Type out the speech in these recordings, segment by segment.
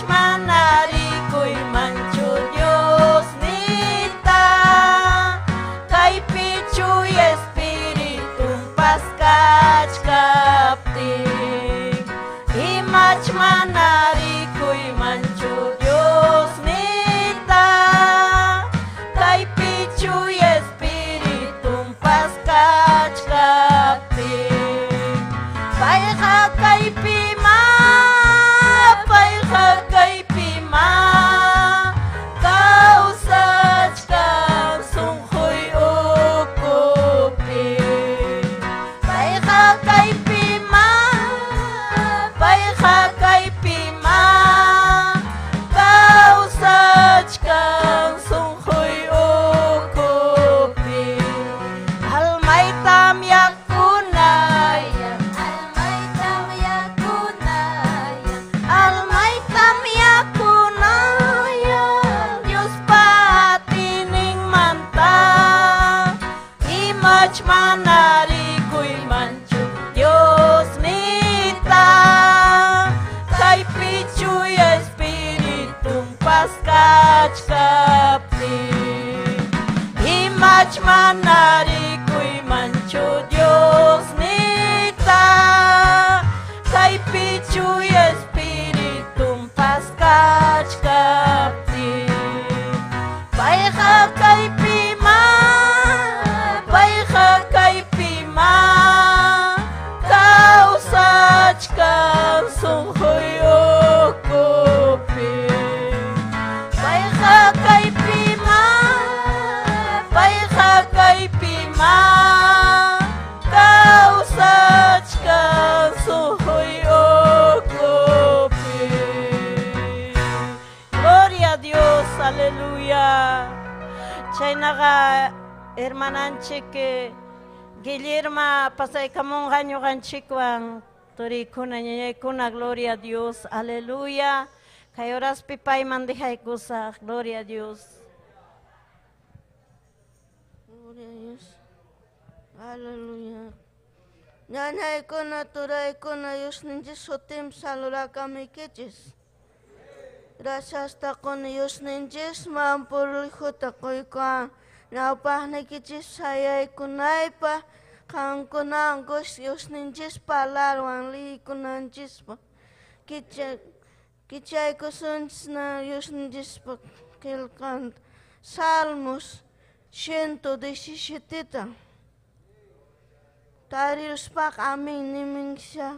mana rikuymanchu Diosniyta, kaypi Chuya Espiritunpas kachkaptin. Imach mana rikuymanchu Diosniyta, kaypi Chuya Espiritunpas kachkaptin. Payqa kaypimá, payqa kaypimá, kawsachkan sunquy ukupi. Payqa kaypimá, payqa kaypimá, kawsachkan sunquy ukupi. Almaytam yakunayan, Almaytam yakunayan, almaytam yakunayan, Diospa atiyninmanta. Imach mana rikuymanchu Diosniyta, kaypi Chuya Espiritunpas kachkaptin. Imach mana rikuymanchu Diosniyta, kaypi Chuya Espiritunpas kachkaptin. Payqa kaypimá, payqa kaypimá, kawsachkan sunquy ukupi. Payqa kaypimá, payqa kaypimá, kawsachkan sunquy ukupi. Gloria a Dios, aleluya. Chaynaqa hermananchik Guillerma pasaykamunqa ñuqanchikwan, turiykuna, ñañaykuna, gloria a Dios, aleluya. Kay horaspi payman dejaykusaq, gloria a Dios. Gloria a Dios. Aleluya. Ñañaykuna, turaykuna, Diosninchis sutinpi saludakamikichis. Gracias quni Diosninchisman purlijuta quykuwan ñawpaqnikichis sayaykunaypaq, qamkunawan kuska Diosninchis palabran liykunanchispa. Kichaykusunchis Diosninchispa qillqanta. Salmos 117ta. Tariruspaqa amén niminkicha.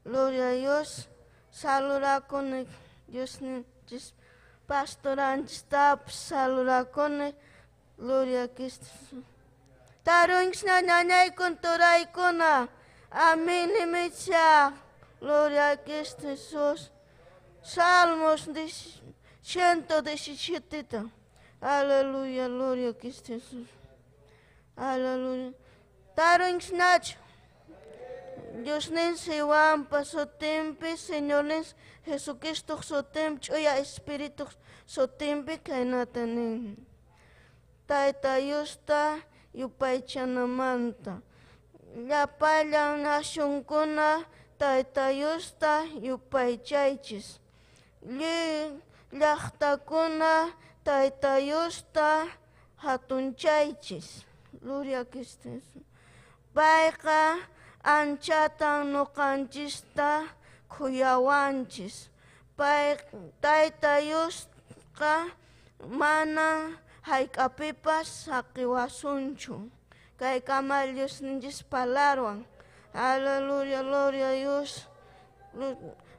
Gloria a Dios. Saludakuni Diosninchis pastoranchistapas saludakuni. Gloria a Cristo. Tarunkisna ñañaykuna turaykuna. Amén nimicha. Gloria a Cristo Jesús. Salmos 117ta. Aleluya, gloria a Cristo Jesús. Aleluya. Tarunkisnachu. Diosninchik wampa sutinpi, Señorninchik Jesucristo sutinpi, Ch'uya Espíritu sutinpi khaynata nin. Tayta Diosta yupaychanamanta. Llapallan nacionkuna Tayta Diosta yupaychaychis. Lliw llaqtakuna Tayta Diosta hatunchaychis. Gloria a Cristo. Payqa anchatan ñuqanchista khuyawanchis. Pay Tayta Diosqa mana hayk'apipas saqiwasunchu. Kaykama Diosninchis palabran. Aleluya, gloria a Dios.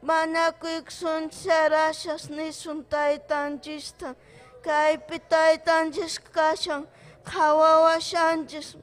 Mañakuykusunchis, gracias nisun Taytanchista. Kaypi Taytanchis kashan, qhawawashanchis.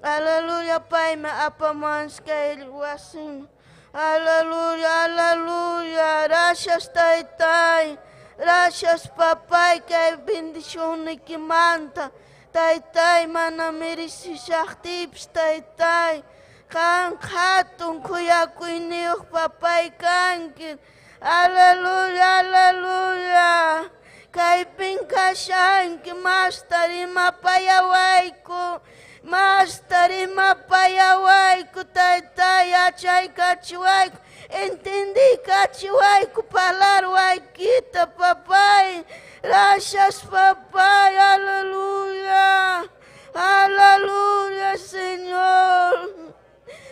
Aleluya, paymi apamuwanchis kay wasiman. Aleluya, aleluya. Gracias, Taytay. Gracias, papay, kay bendicionnikimanta. Taytay, mana merecishaqtiypis, Taytay. Qan hatun khuyakuyniyuq papay kanki. Aleluya, aleluya. Kaypin kashanki, masta rimapayawayku. Masta rimapayawayku taytay, yachaykachiwayku, entendiykachiwayku palarwaykita, papay. Gracias, papay, aleluya. Aleluya, Señor.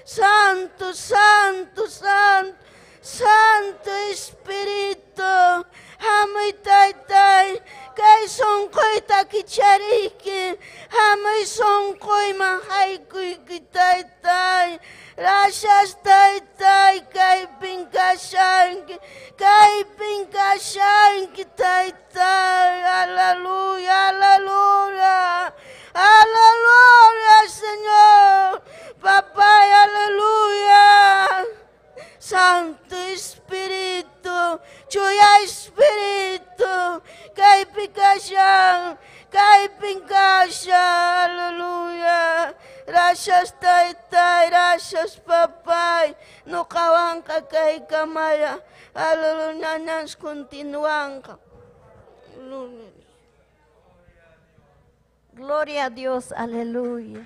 Santo, santo, santo, santo Espíritu. Hamuy taytay, kay sunquyta kichariyki. Hamuy sunquyman haykuyki taytay. Gracias taytay, kaypin kashanki, kaypin kashanki taytay. Aleluya, aleluya. Aleluya, Señor. Papay, aleluya. Santo Espíritu, Chuya Espíritu, kaypi kashan, kaypin kashan, aleluya. Gracias taytay, gracias papay. Nuqawanqa kaykamaya, aleluya, ñañas continuanqa. Aleluya. Gloria a Dios, aleluya.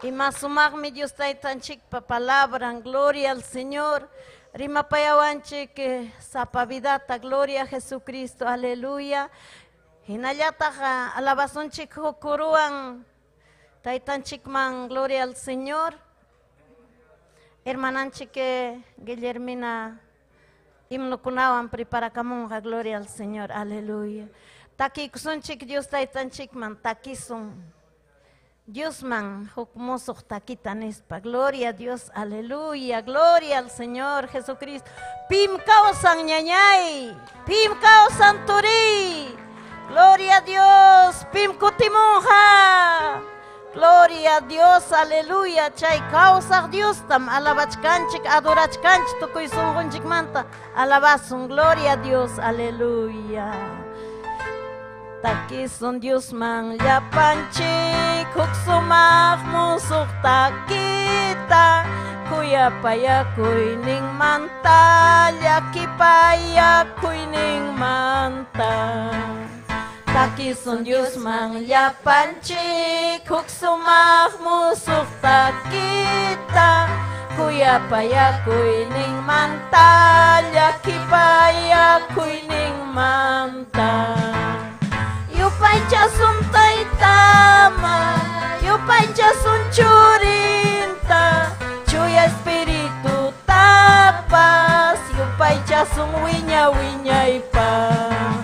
Y más sumaqmi Dios taytanchikpa palabran, gloria al Señor. Rimapayawanchik sapa vidata, gloria a Jesucristo, aleluya. Hinallataq alabasunchik huk kuruwan taytanchikman, gloria al Señor. Hermananchik Guillermina himnokunawan preparakamunqa, gloria al Señor, aleluya. Takikusunchik Dios taytanchikman, takisun. Diosman huk musuq takita nispa. Gloria a Dios, aleluya, gloria al Señor Jesucristo. Pim kawsan ñañay, pim kawsan turi. Gloria a Dios, pim kutimunqa. Gloria a Dios, aleluya. Chay kawsaq Diostam alabachkanchik, adorachkanchik tukuy sunqunchikmanta. Alabasun, gloria a Dios, aleluya. Takisun Diosman llapanchik, huk sumaq musuq takita, kuyapayakuyninmanta, llakipayakuyninmanta. Takisun Diosman llapanchik, huk sumaq musuq takita, kuyapayakuyninmanta, llakipayakuyninmanta. Yupaychasun taytaman, yupaychasun churinta, chuya espíritu tapas, yupaychasun wiña wiñaypaq.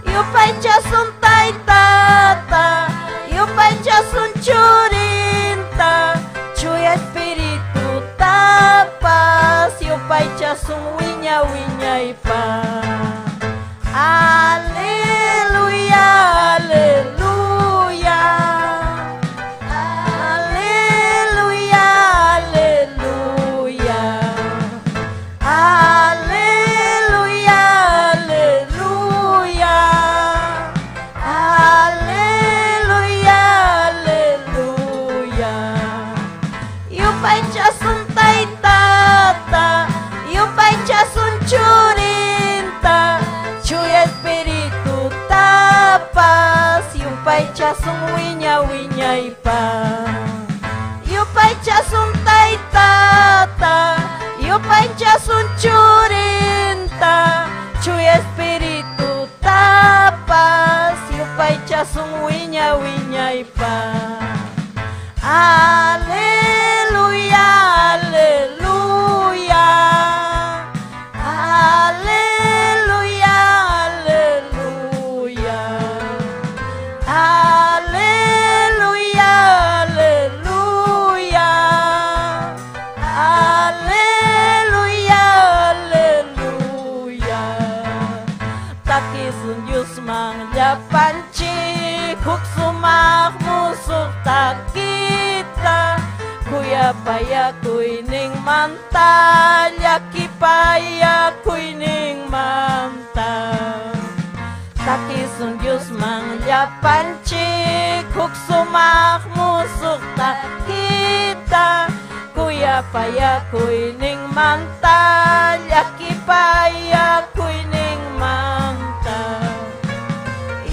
Yupaychasun taytata, yupaychasun churinta, chuya espíritu tapas, yupaychasun wiña wiñaypaq. Aleluya, aleluya. Aleluya, aleluya. Aleluya, aleluya. Aleluya, aleluya. Yupaychasun taytata, yupaychasun churinta, chuya espíritu tapas, yupaychasun wiña wiñaypaq. Yupaychasun taytata, yupaychasun churinta, chuya espíritu tapas, yupaychasun wiña wiñaypaq. Aleluya, aleluya. Aleluya, aleluya. Aleluya, aleluya. Aleluya, aleluya. Takisun Diosman llapanchik, huk sumaq musuq takita, kuyapayakuyninmanta, llakipayakuyninmanta. Takisun Diosman llapanchik, huk sumaq musuq takita, kuyapayakuyninmanta, llakipayakuyninmanta.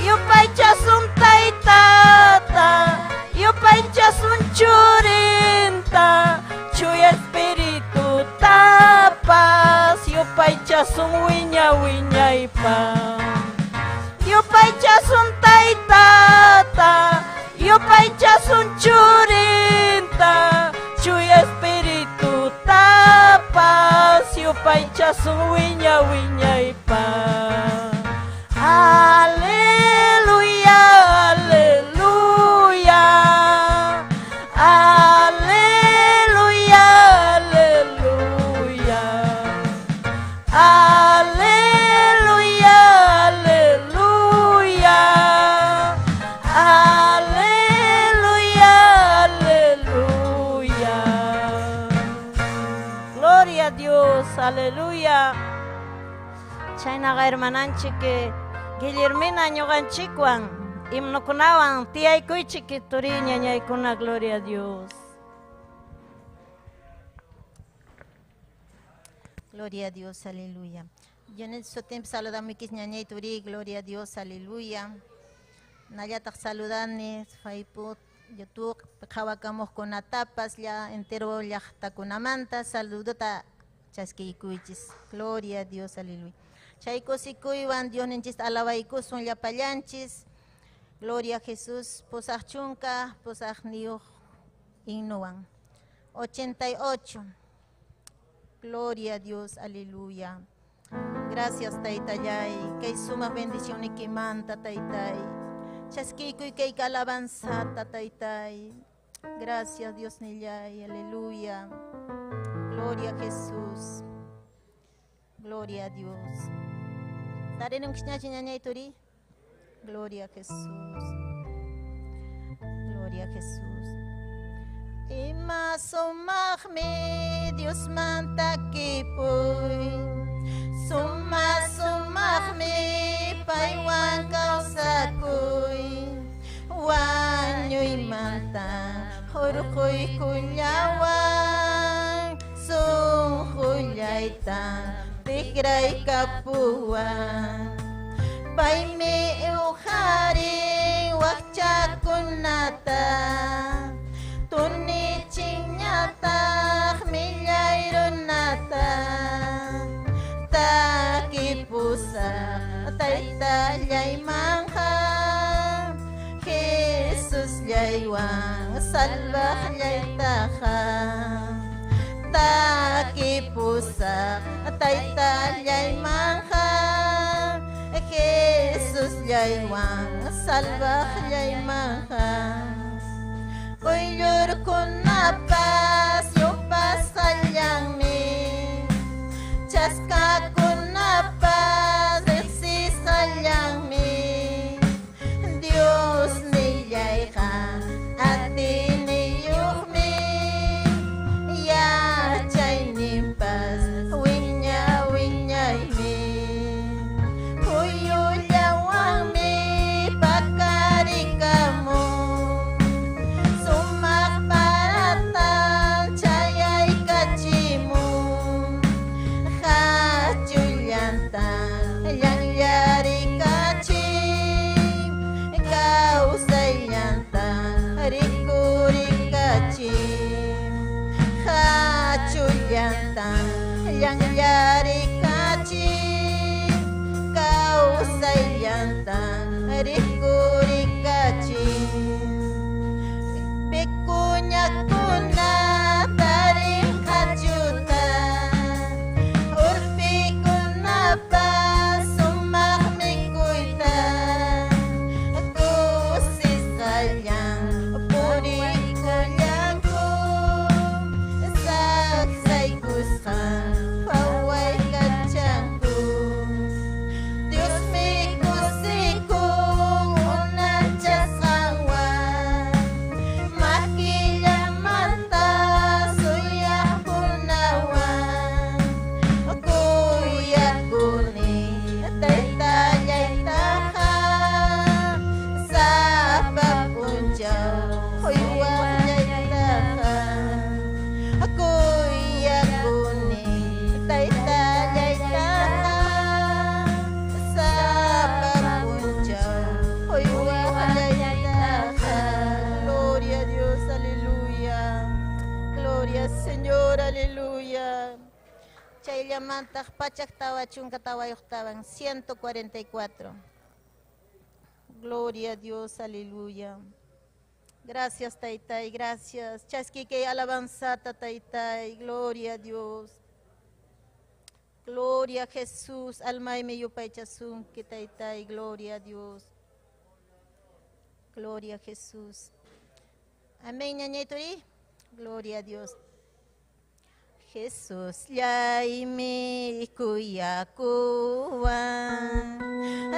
Yupaychasun taytata, yupaychasun churinta, Yupaychasun wiña wiñaypaq. Yupaychasun taytata, yupaychasun churinta, chuya espiritu tapas, yupaychasun wiña wiñaypaq. Aleluya, aleluya, aleluya, aleluya. Aleluya, aleluya, aleluya, aleluya. Gloria a Dios, aleluya. Chaynaqa hermananchik Guillermina ñuqanchikwan himnokunawan tiyaykuychik turi ñañaykuna, gloria a Dios. Gloria a Dios, aleluya. Yo en su tiempo saludamos ñañay turi, gloria a Dios, aleluya. Nallataq saludani, Facebook, YouTube, qhawakamuqkunatapas ya entero llaqtakunamanta saludota chaskiykuchis. Gloria a Dios, aleluya. Chay kusikuywan Dios ninchis alabaykusun llapallanchis. Gloria a Jesús, pusaq chunka, pusaq niyuq himnowan. 88. Gloria a Dios, aleluya. Gracias, Taytallay. Kay sumaq bendición manta, Taytay. Chaskiykuy kay alabanzata, Taytay. Gracias, Dios nillay, aleluya. Gloria a Jesús. Gloria a Dios. Tarinum turi. Gloria a Jesús. Gloria a Jesús. Ima sumaqmi Dios mantakipuy. Suma sumaqmi paywan kawsakuy. Wañuymanta hurquykullawan sunqullayta tikraykapuwan. Paymi uqarin wakchakunata tunichinñataq millay runata takipusaq taytallaymanqa Jesusllaywan salvaqllaytaqa takipusaq taytallaymanqa Jesusllaywan salvaqllaymanqa Quyllurkunapas yupasqallanmi chaskakunapas riqsisqallanmi Dios nillayqa atiniyuqmi yachayninpas wiña wiñaymi Phuyullawanmi paqarikamun sumaq paratan chayaykachimun hachullanta llanllarikachin kawsayllanta rikurikachin hachullanta llanllarikachin kawsayllanta rikurikachin Pikuñakuna tarin qachuta urpikunapas sumaq mikuyta kusisqallan purikullanku saksaykusqa pawaykachanku Diosmi kusikun Chayllamantaq 144tawan, 144. Gloria a Dios, aleluya. Gracias, Taytay, gracias. Chaskikay alabanzata, Taytay, gloria a Dios. Gloria a Jesús, almaymi yupaychasunki, Taytay, gloria a Dios. Gloria a Jesús. Amén, ñañay turi. Gloria a Dios. Jesús llaymi kuyakuwan,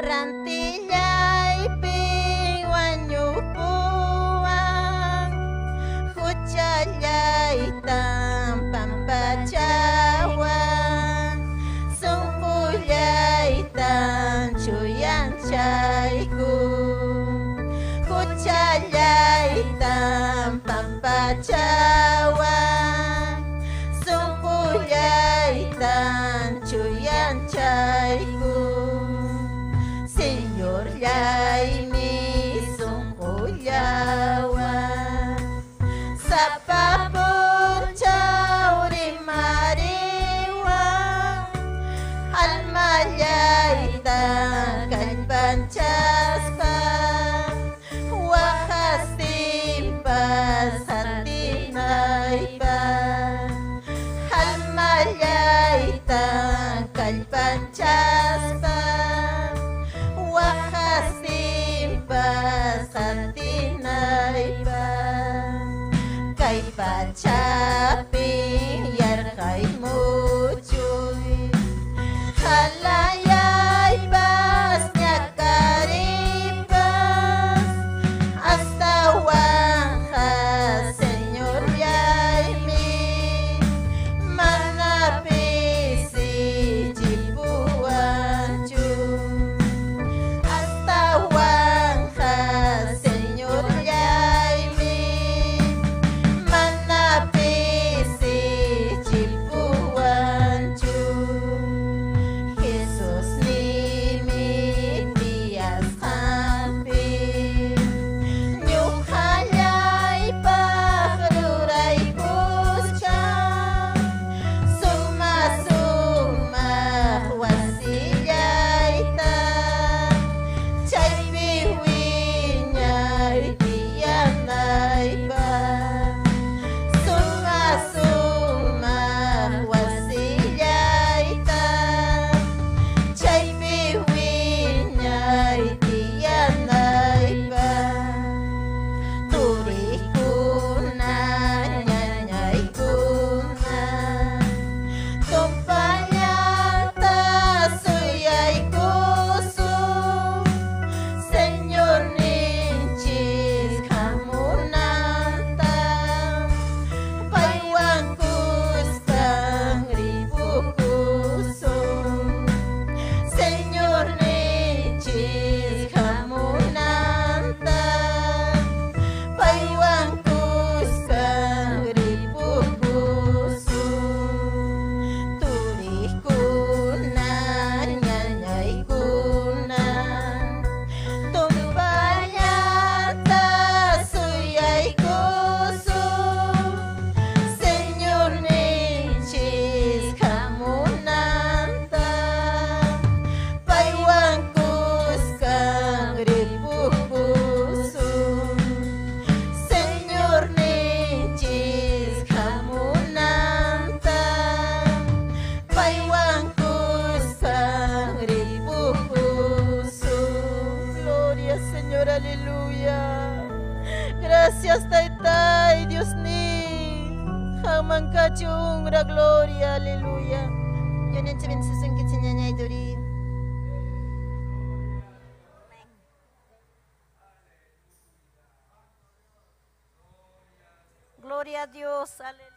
rantillaypi wañupuwan, huchallaytan pampachawan, sunqullaytan chuyanchaykun, huchallaytan pampachawan, sunqullaytan chuyanchaykun, Señor llaymi sunqullawan, sapa punchaw rimariwan, almallaytan kallpanchaspa, waqastinpas hatinaypaq, almallaytan kallpanchaspa, waqastinpas hatinaypaq, kay pachapi yarqay muchuy, halayaypas ñakaripas, astawanqa Señor llaymi mana pisichipuwanchu, astawanqa Señor llaymi mana pisichipuwanchu, Jesús nimi tiyasqanpi, ñuqallaypaq ruraykuchkan, suma sumaq wasillayta, chaypi wiñay tiyanaypaq, suma sumaq wasillayta, chaypi wiñay tiyanaypaq, turikuna ñañaykuna, tumpallanta suyaykusun, Señor ninchis hamunanta, paywan kuskan ripukusun, Señor ninchis hamunanta, paywan kuskan ripukusun, turikuna ñañaykuna, tumpallanta suyaykusun, Señor ninchis hamunanta, paywan kuskan ripukusun, Señor ninchis hamunanta, paywan kuskan ripukusun. Gloria Señor, aleluya. Gracias Taytay, Dios ni. Haman kachungra gloria, aleluya. Ñañanchik bendicisunkichik ñañay turi. Gloria a Dios, aleluya.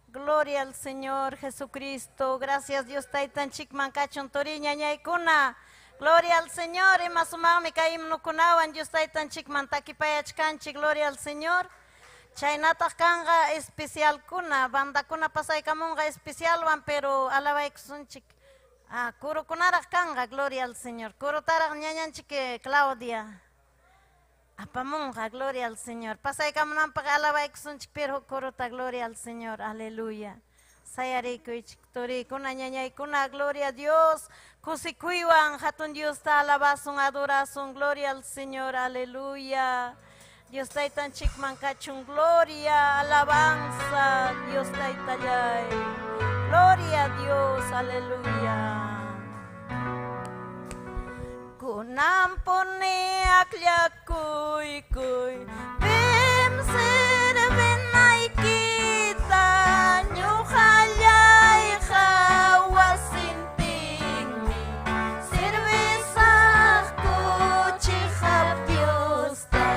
Gloria al Señor Jesucristo. Gracias Dios taytanchikman kachun turi ñañaykuna. Gloria al Señor. Ima sumaqmi kay himnukunawan Dios taytanchikman takipayachkanchik. Gloria al Señor. Chaynataq kanqa especialkuna, bandakuna pasaykamunqa especialwan, pero alabaykusunchik. Ah, kurukunaraq kanqa, gloria al Señor. Kurutaraq ñañanchik Claudia. Apamunqa, gloria al Señor. Pasaykamunanpaq alabaykusunchik pero corota, gloria al Señor, aleluya. Sayarikuychik turiykuna, ñañaykuna, gloria a Dios. Kusikuywan hatun Diosta alabasun, adorasun, gloria al Señor, aleluya. Dios taytanchikman kachun, gloria, alabanza, Dios taytallay. Gloria a Dios, aleluya. Kunampuni akllakuykuy, pim sirvinaykita, ñuqallayqa wasintinmi, sirvisaqku chiqap Diosta.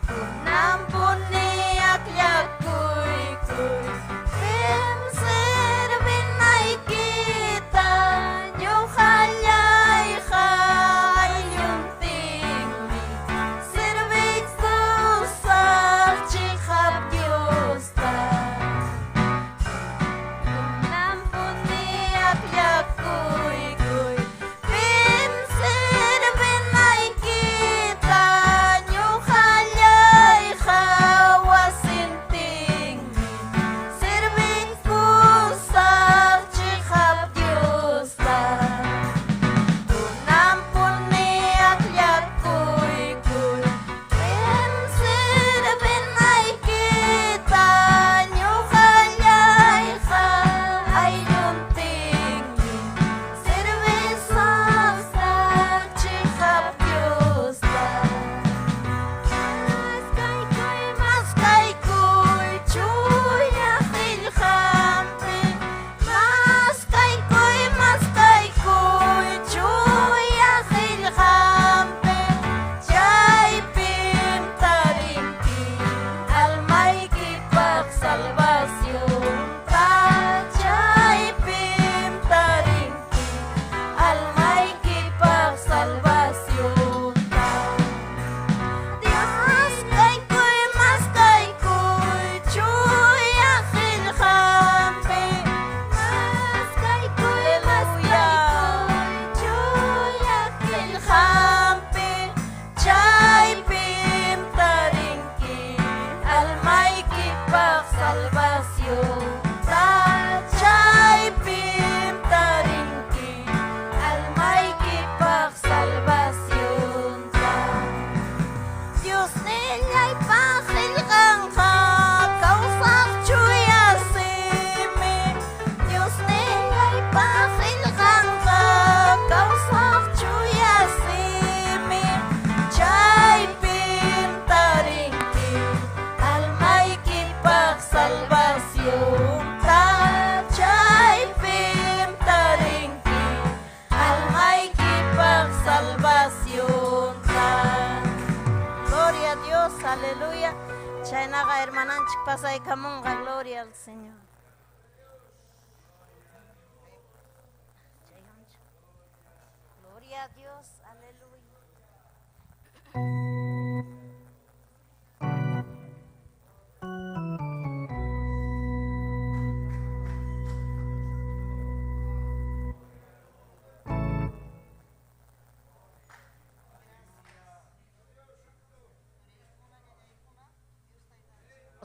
Kunampuni akllakuykuy, pim sirvinaykita, ñuqallayqa aylluntinmi, sirvikusaq chiqap Diosta. Kunampuni akllakuykuy, pim sirvinaykita, ñuqallayqa wasintinmi, sirvikusaq chiqap Diosta. Kunampuni akllakuykuy, pim sirvinaykita, ñuqallayqa aylluntinmi, sirvisaq chiqap Diosta. Maskaykuy, maskaykuy, chuya qillqanpi. Maskaykuy, maskaykuy, chuya qillqanpi. Chaypim tarinki almaykipaq salvacionta. Chaypim tarinki almaykipaq salvacionta. Maskaykuy, maskaykuy, chuya qillqanpi. Maskaykuy, maskaykuy, chuya qillqanpi. Chaypim tarinki almaykipaq salvacionta. Chaypim tarinki almaykipaq salvacionta. Dios nillaypaq qillqanqa kawsaq chuya simi. Dios nillaypaq qillqanqa kawsaq chuya simi. Chaypim tarinki almaykipaq salvacionta. Chaypim tarinki almaykipaq salvacionta. Gloria a Dios, aleluya. Chaynaqa hermananchik pasaykamunqa, gloria al Señor. Gloria a Dios, aleluya.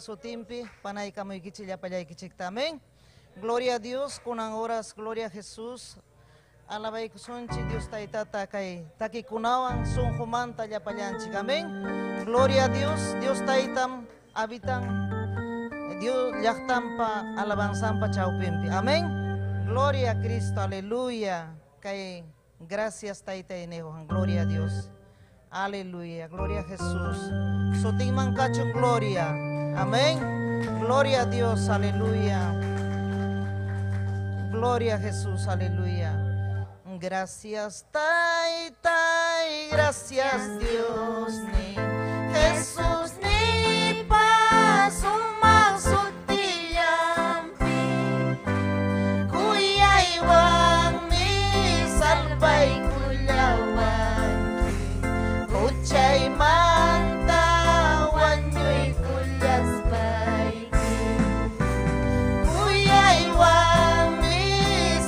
Sutimpi, panaykamuykichik llapallaykichikta. Amén. Gloria a Dios, kunan horas, gloria a Jesús. Alabaykusunchik Dios taytata kay takikunawan sunqumanta llapallanchik. Amén. Gloria a Dios, Dios taytam habitan Dios llaqtampa alabanzampa chawpimpi. Amén. Gloria a Cristo, aleluya. Kay gracias tayta inejuan. Gloria a Dios. Aleluya, gloria a Jesús. Sutinman kachun gloria. Amén. Gloria a Dios, aleluya. Gloria a Jesús, aleluya. Gracias, Taytay, gracias Dios ni Jesús ni pasumaq sutillanpi kuyaywanmi salvaykullawanki huchaymanta wañuykullaspayki kuyaywanmi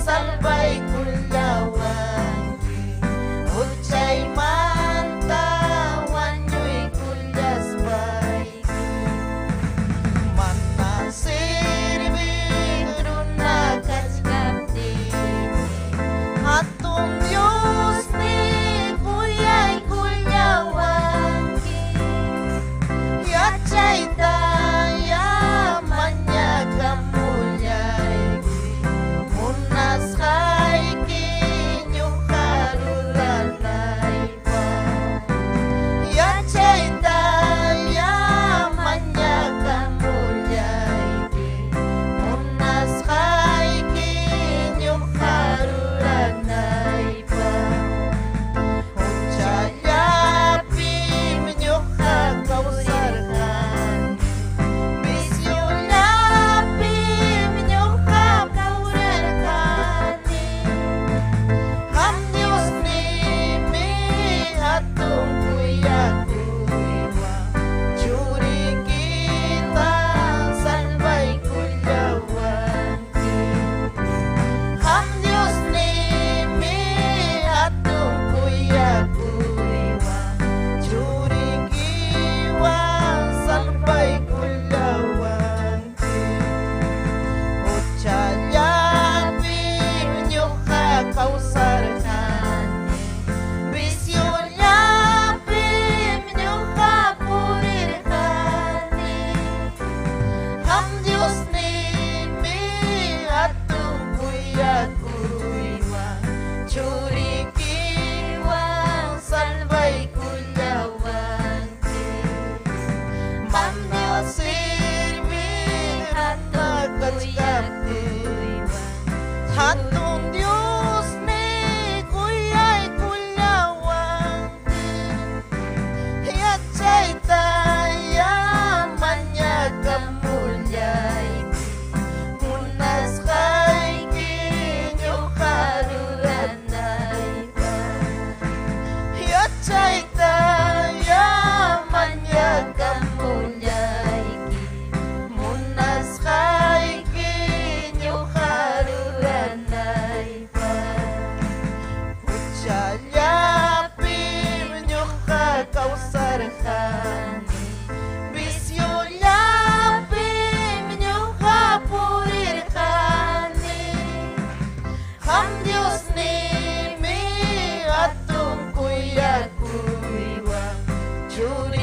salvaykullawanki huchaymanta wañuykullaspayki. kawsarqani Visiollapim ñuqa purirqani Qam Dios nimi hatun kuyakuywan Churikiwan salvaykullawanki Mam Dios sirvir kachkaptin Hatun Dios ni kuyaykullawanki Yachaytaya mañakamullayki Munasqayki ñuqa ruranaypaq Yachaytaya mañakamullayki Munasqayki ñuqa ruranaypaq Huchallapim ñuqa kawsarqani Visiollapim ñuqa purirqani Qam Dios nimi hatun kuyakuywan Churikiwan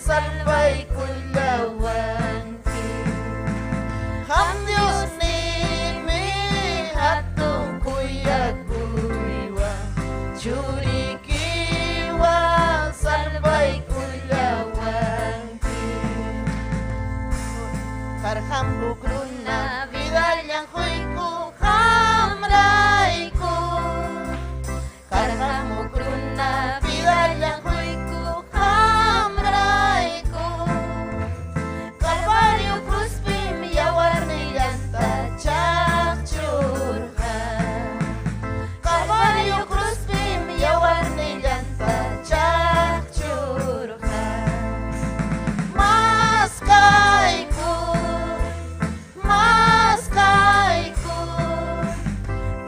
salvaykullawanki Qam Dios nimi hatun kuyakuywan Churikiwan salvaykullawanki Karqan huk runa vidallan quyku qamrayku Karqan huk runa vidallan quyku qamrayku Calvario cruzpim yawarnillanta chaqchurqa Calvario cruzpim yawarnillanta chaqchurqa Maskayku, maskayku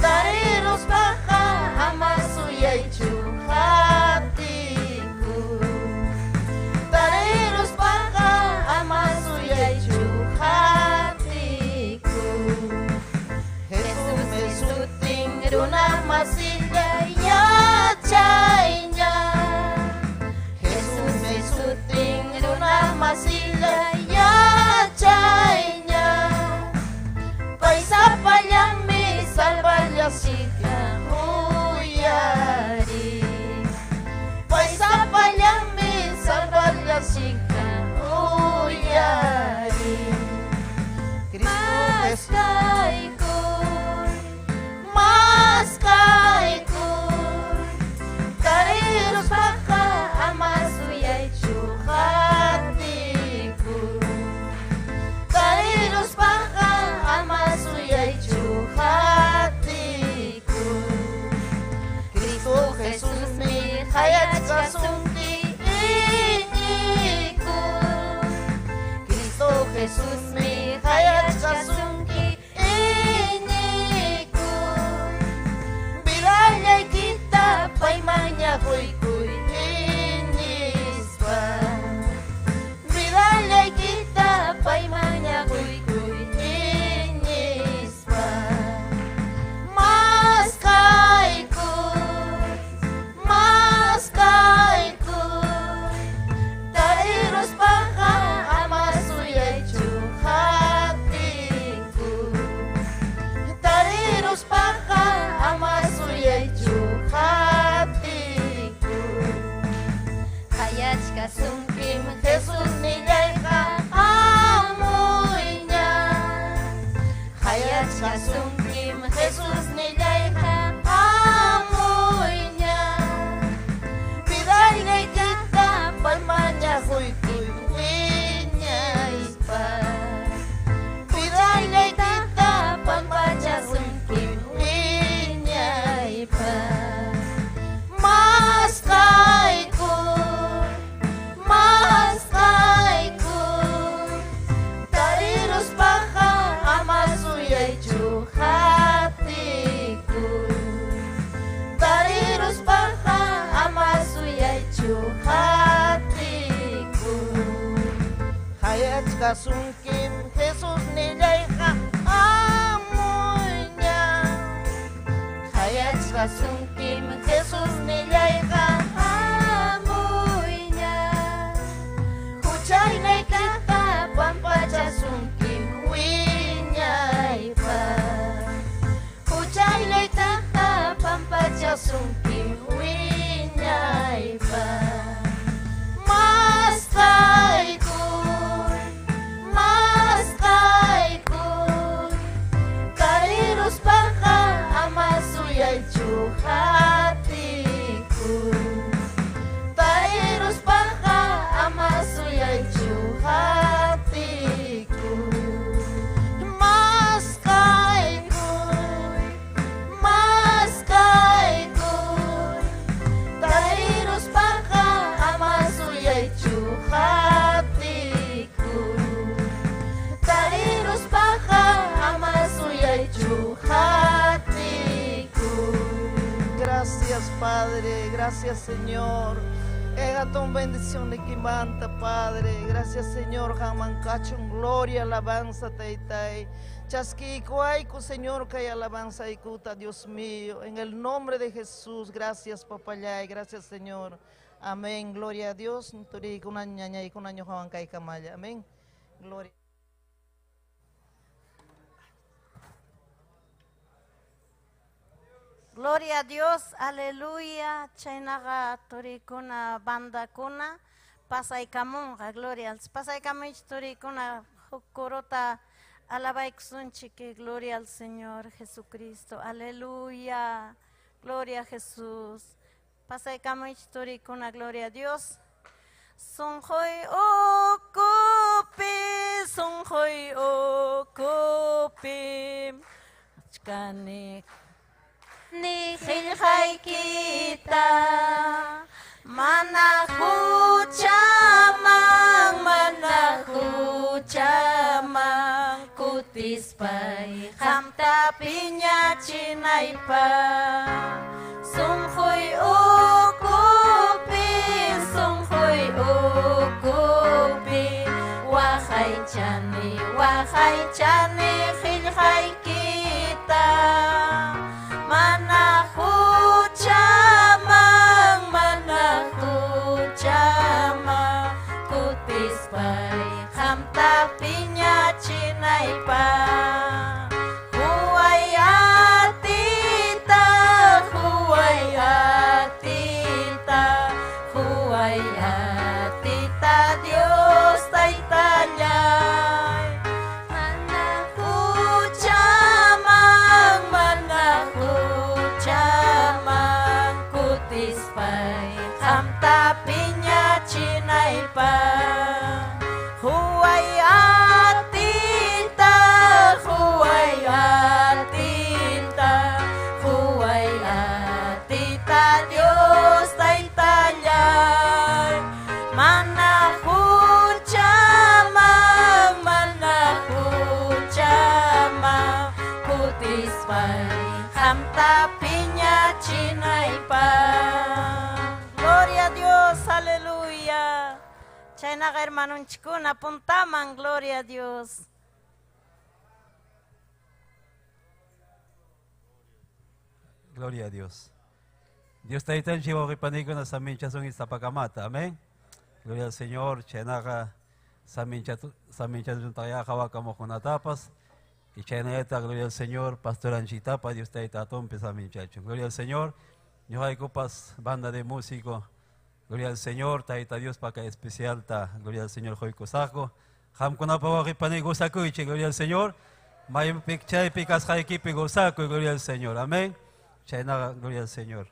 Tariruspaqa ama suyaychu hatiku Tariruspaqa ama suyaychu hatiku Jesús sutin runa masilla yachayña Jesús sutin runa masilla yachayña Paysapallanmi salvallasita uyari Paysapallanmi salvallasita uyari Cristo Jesús Maskaykuy, maskaykuy Tariruspaqa ama suyaychu hatikuy Tariruspaqa ama suyaychu hatikuy Cristo Jesusmi hayachkasunki iñikuy Cristo Jesusmi hayachkasunki iñikuy Vidallaykita payman quykuy iñispa Vidallaykita payman quykuy iñispa Maskaykuy, maskaykuy Tariruspaqa ama suyaychu hatikuy Tariruspaqa ama suyaychu hatikuy Hayachkasunkim Jesús nillayqa hamuyña Hayachkasunkim Jesús nillayqa hamuyña Vidallaykita paymaña quykuy wiñaypa Vidallaykita paymaña quykuy wiñaypa Maskaykuy, maskaykuy Tariruspaqa ama suyaychu hatikuy Tariruspaqa ama suyaychu hatikuy Hayachkasunkim Jesus nillayqa amuyña. Kasqasunkim Jesusnillayqa hamuyña huchaynaykita pampachasunkim wiñaypaq huchaynaykita pampachasunkim wiñaypaq maskaykuy maskaykuy tariruspaqa ama suyaychu hatikuy tariruspaqa ama suyaychu hatikuy maskaykuy maskaykuy tariruspaqa ama suyaychu hatikuy tariruspaqa ama suyaychu hatikuy. Gracias, Padre. Gracias, Señor. Egaton bendición de Kimanta, Padre. Gracias, Señor. Jamancachun, gloria, alabanza, Teitai. Chasquicuaicu, Señor, que hay alabanza y cuta, Dios mío. En el nombre de Jesús, gracias, Papayay. Gracias, Señor. Amén. Gloria a Dios. Nturikuna, ñañaykuna, ñuqawan kamaya. Amén. Gloria. Gloria a Dios, aleluya. Chaynaqa turikuna, bandakuna, pasaykamunqa, gloria. al- Pasaykamunchik turikuna, huk corota alabaykusunchik, gloria al Señor Jesucristo, aleluya. Gloria a Jesús. Pasaykamunchik turikuna, gloria a Dios. Sunquy ukupi, sunquy ukupi, achkani Ni qillqaykita mana huchaman, mana huchaman kutispay qamta piñachinaypaq. Sunquy ukupi, sunquy ukupi, waqaychani, waqaychani qillqaykita. Mana huchaman, mana huchaman kutispay qamta piñachinaypaq. Huway atita, huway atita, huway atita, Dios Taytallay. mana Huchaman, mana huchaman kutispay qamta piñachinaypaq. Huway atita, huway atita, huway atita, Dios Taytallay. Mana huchaman, mana huchaman kutispay qamta piñachinaypaq. Gloria a Dios, aleluya. Chaynaqa hermanunchikkuna puntaman, gloria a Dios. Gloria a Dios. Dios taytanchik wawqipanikuna saminchasun istapakamata. Amén. Gloria al Señor. Chaynaqa saminchasuntaqya qhawakamuqkunatapas. Y chaynallata, gloria al Señor, pastoranchitapa, Dios tayta atumpi saminchachun. Gloria al Señor. Ñuqaykupas banda de músico. Gloria al Señor, tayta Dios paka especial ta. Gloria al Señor quykusaqku. Qamkunapa wawqipani gozakuychik, gloria al Señor. Maypi chaypi kasqaykipi gozakuy, gloria al Señor. Amén. Chaynaqa, gloria al Señor.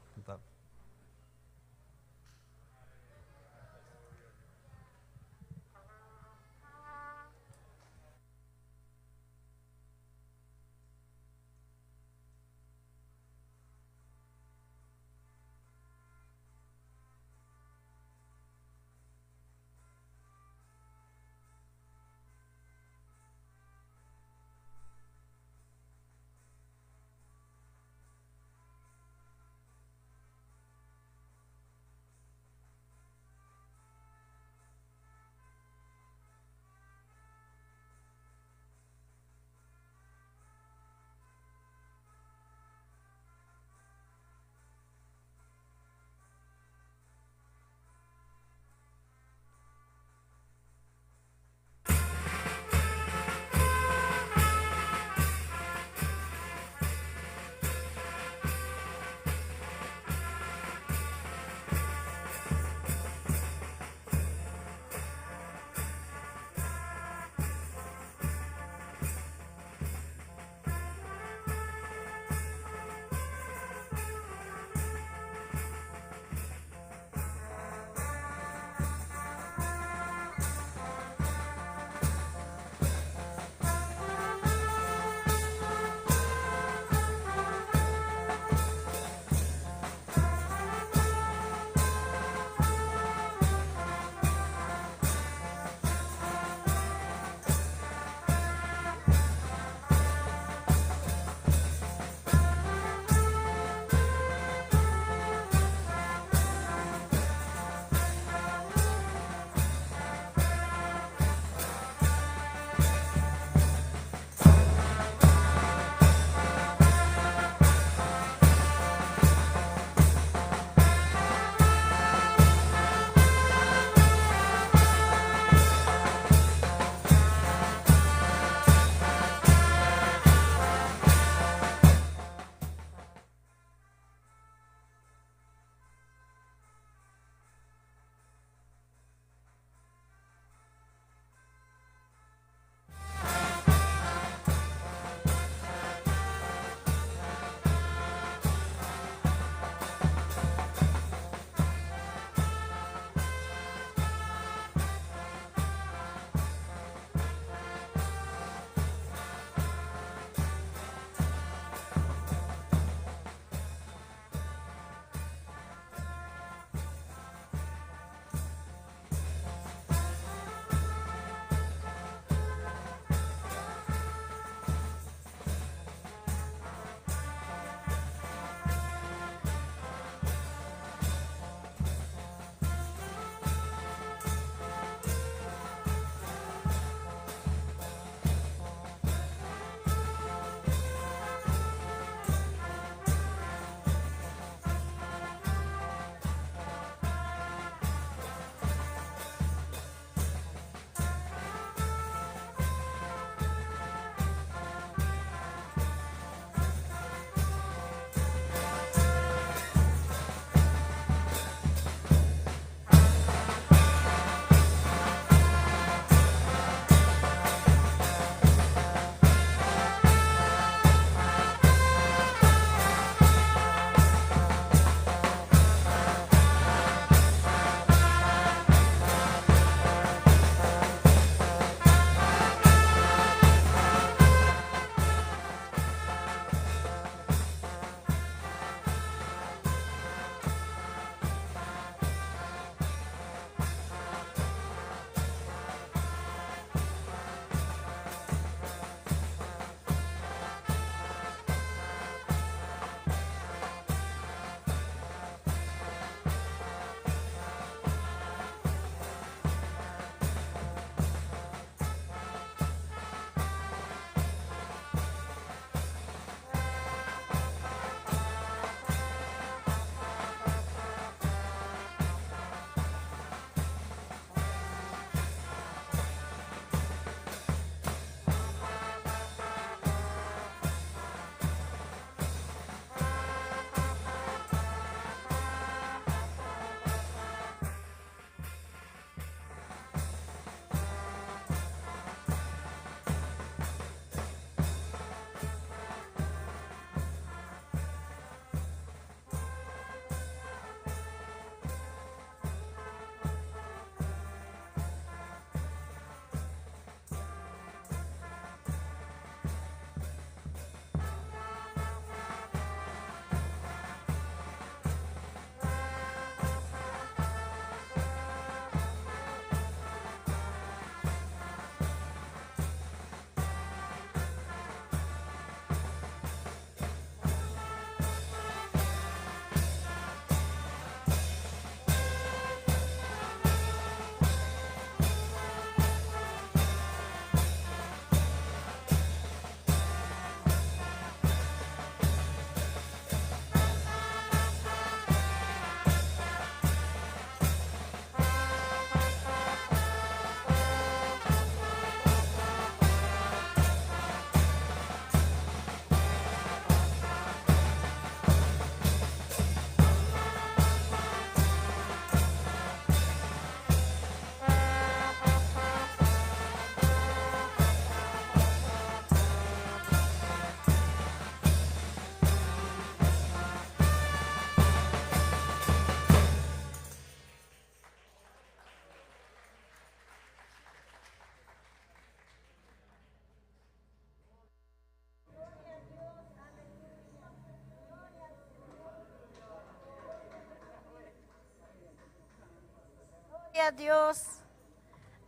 Gloria a Dios.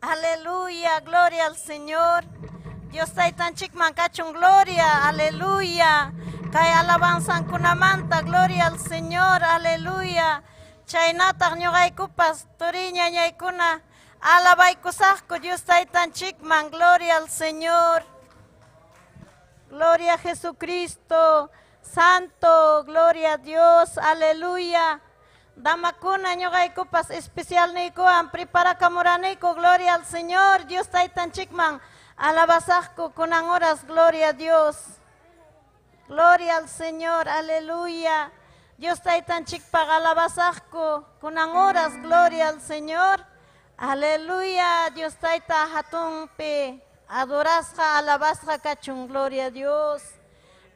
Aleluya, gloria al Señor. Dios taytanchikman kachun gloria, aleluya. Kay alabanzankunamanta, gloria al Señor, aleluya. Chaynataq ñuqaykupas turiñañaykuna alabaykusaqku Dios taytanchikman, gloria al Señor. Gloria a Jesucristo, Santo, gloria a Dios, aleluya. Damakuna ñuqaykupas especialniykuwan preparakamuraniku, gloria al Señor, Dios taytanchikman alabasaqku kunan horas, gloria a Dios. Gloria al Señor, aleluya. Dios taytanchikpaq alabasaqku kunan horas, gloria al Señor. Aleluya, Dios tayta hatunpi adorasqa, alabasqa kachun, gloria a Dios.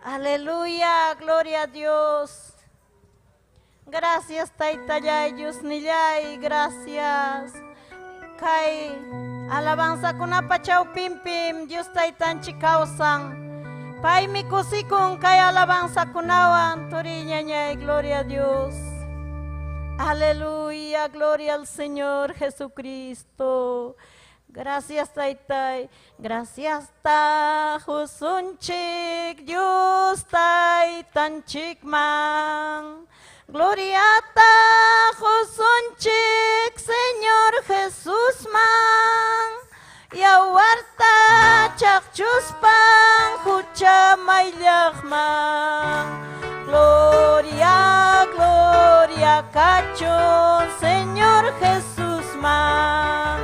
Aleluya, gloria a Dios. Gracias, Taytallay, Dios nillay, gracias. Kay alabanzakunapa chawpinpim Dios taytanchik kawsan. Paymi kusikun kay alabanzakunawan turiñañay, gloria a Dios. Aleluya, gloria al Señor Jesucristo. Gracias, Taytay. Gracias, Tahusunchik, Dios Taytanchikman. Gloria Tahusunchik, Señor Jesús man. Yawarta chaqchuspan hucha mayllaqman. Gloria, gloria kachun, Señor Jesús man.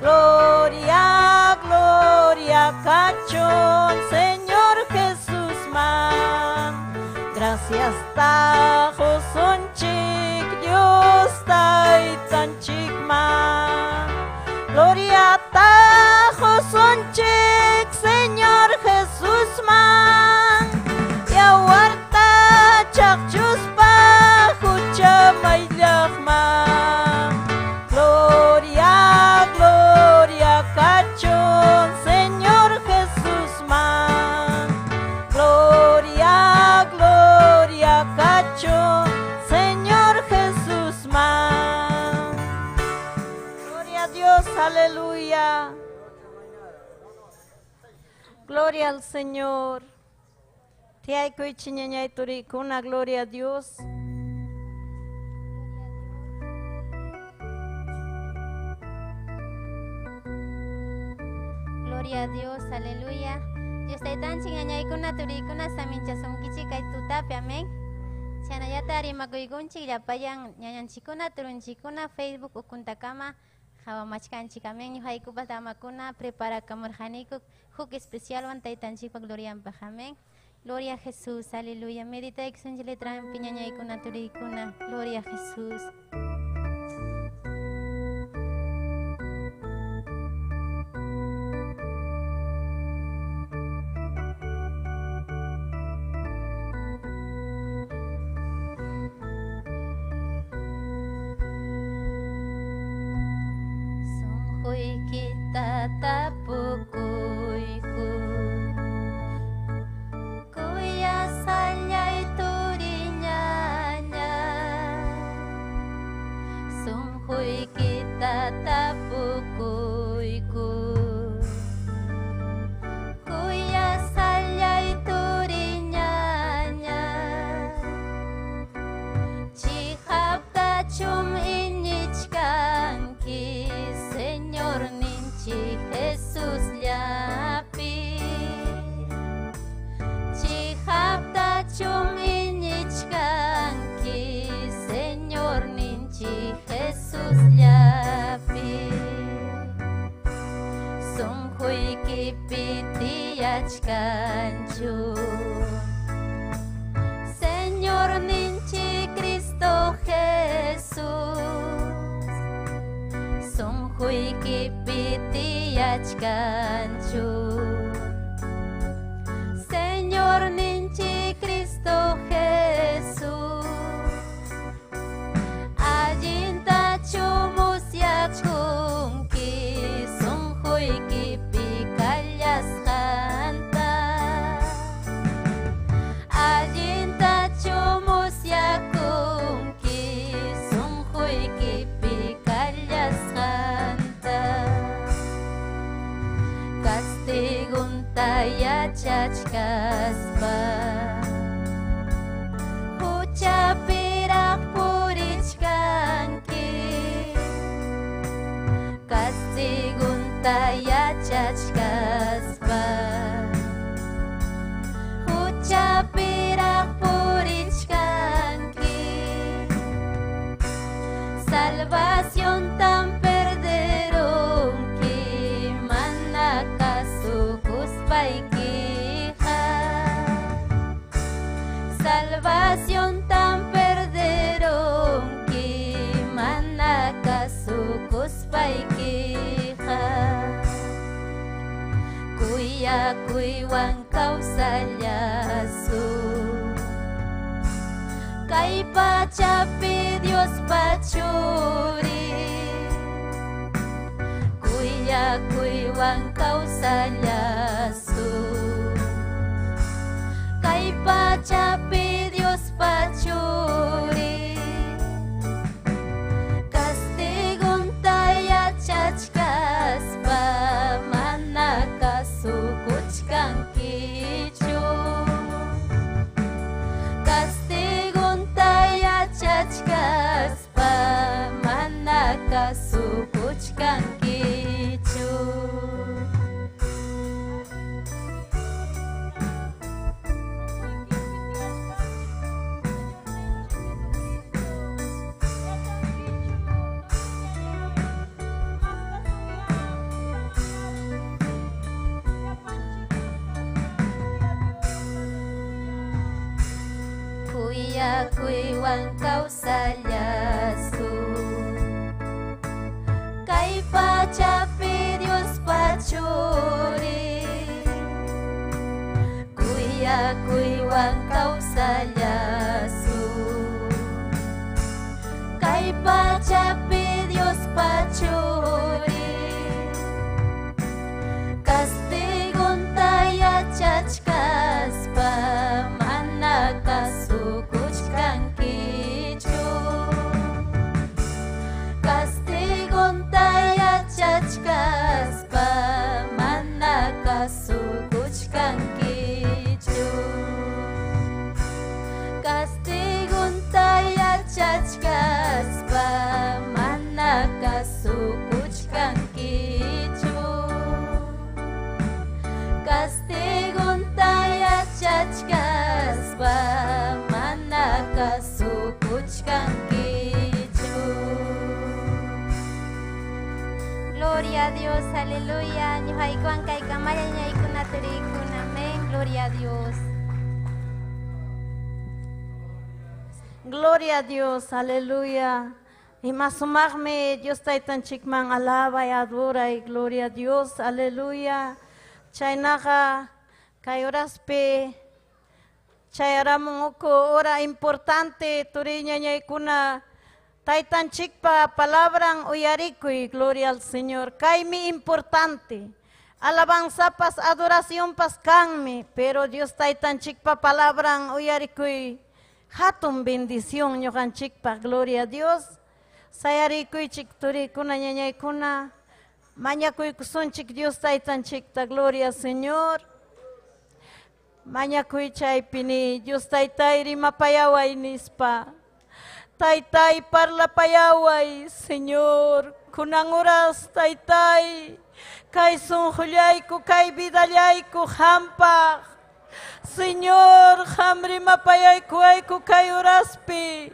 Gloria, gloria kachun, Señor Jesús man. Gracias Tahusunchik, Dios Taytanchikman. Gloria Tahusunchik, Señor Jesús man. Yawarta chaqchuspa hucha mayllaqman. Gloria, gloria kachun, Señor Jesús man. Gloria, gloria kachun, Señor Jesús man. Gloria a Dios, aleluya. Gloria al Señor. Tiaykuy ñañay turikuna, gloria a Dios. Gloria a Dios, aleluya. Dios taytanchik ñañaykuna turikuna saminchasunkichik kay tutapi, amén. Chanallata rimakuykunchik llapallan ñañanchikuna turunchikuna Facebook ukuntakama qhawamachkanchik, amén. Ñuqaykupas damakuna preparakamurqaniku huk especialwan taytanchikpa glorianpaq, amén. Gloria a Jesús, aleluya. Meditaykusunchik letranpi ñañaykuna turikuna, gloria a Jesús. Sunquykita tapukuyku, kuyasqallay turiñaña. Sunquykita tapukuyku, kuyasqallay turiñaña. Chihaptachum iñichkanki, Señor ninchik Jesús llapi. Chihaptachum iñichkanki, Señor ninchik Jesús llapi. Sunquykipi tiyachkanchu, Señor ninchik Cristo Jesús. Sunquykipi tiyachkanchu, Señor ninchik Cristo Jesús. Allintachu musyakunki sunquykipi kallasqanta. Allintachu musyakunki sunquykipi kallasqanta. yachachkaspa huchapiraq purichkanki kastigunta yachachkaspa huchapiraq purichkanki salvaciontam perderunki mana kasukuspaykiqa salvaciontam perderunki mana kasukuspaykiqa kuyakuywan kawsallasun kay pachapi Diospa churin kuyakuywan kawsallasun kay pachapi Diospa churin kastigunta yachachkaspa mana kasukuchkankichu kastigunta yachachkaspa mana kasukuchkankichu. Kuyakuywan kawsallasun kay pachapi Diospa churin kuyakuywan kawsallasun kay pachapi Diospa churin kastigunta yachachkaspa mana kasukuchkankichu kastigunta yachachkaspa mana kasukuchkankichu kastigunta yachachkaspa mana kasukuchkankichu kastigunta yachachkaspa mana kasukuchkankichu. Gloria a Dios, aleluya. Ñuqaykuwan kaykamalla ñaykuna turiykuna. Amén. Gloria a Dios. Gloria a Dios, aleluya. Imasumaqmi Dios taytanchikman alabay, adoray, gloria a Dios, aleluya. Chaynaqa kay horaspi chayaramun uku hora importante turiy ñañaykuna taytanchikpa palabran uyarikuy, gloria al Señor. Kaymi importante. Alabanzapas, adoracionpas kanmi, pero Dios taytanchikpa palabran uyarikuy. Hatun bendición ñuqanchikpaq, gloria a Dios. Sayarikuychik turiykuna ñañaykuna, mañakuykusunchik Dios taytanchikta, gloria al Señor. Mañakuy chaypini, Dios taytay rimapayaway nispa. Taytay parlapayaway, Señor. Kunan horas taytay, kay sunqullayku, kay vidallayku hampaq. Señor, qam rimapayaykuwayku kay horaspi.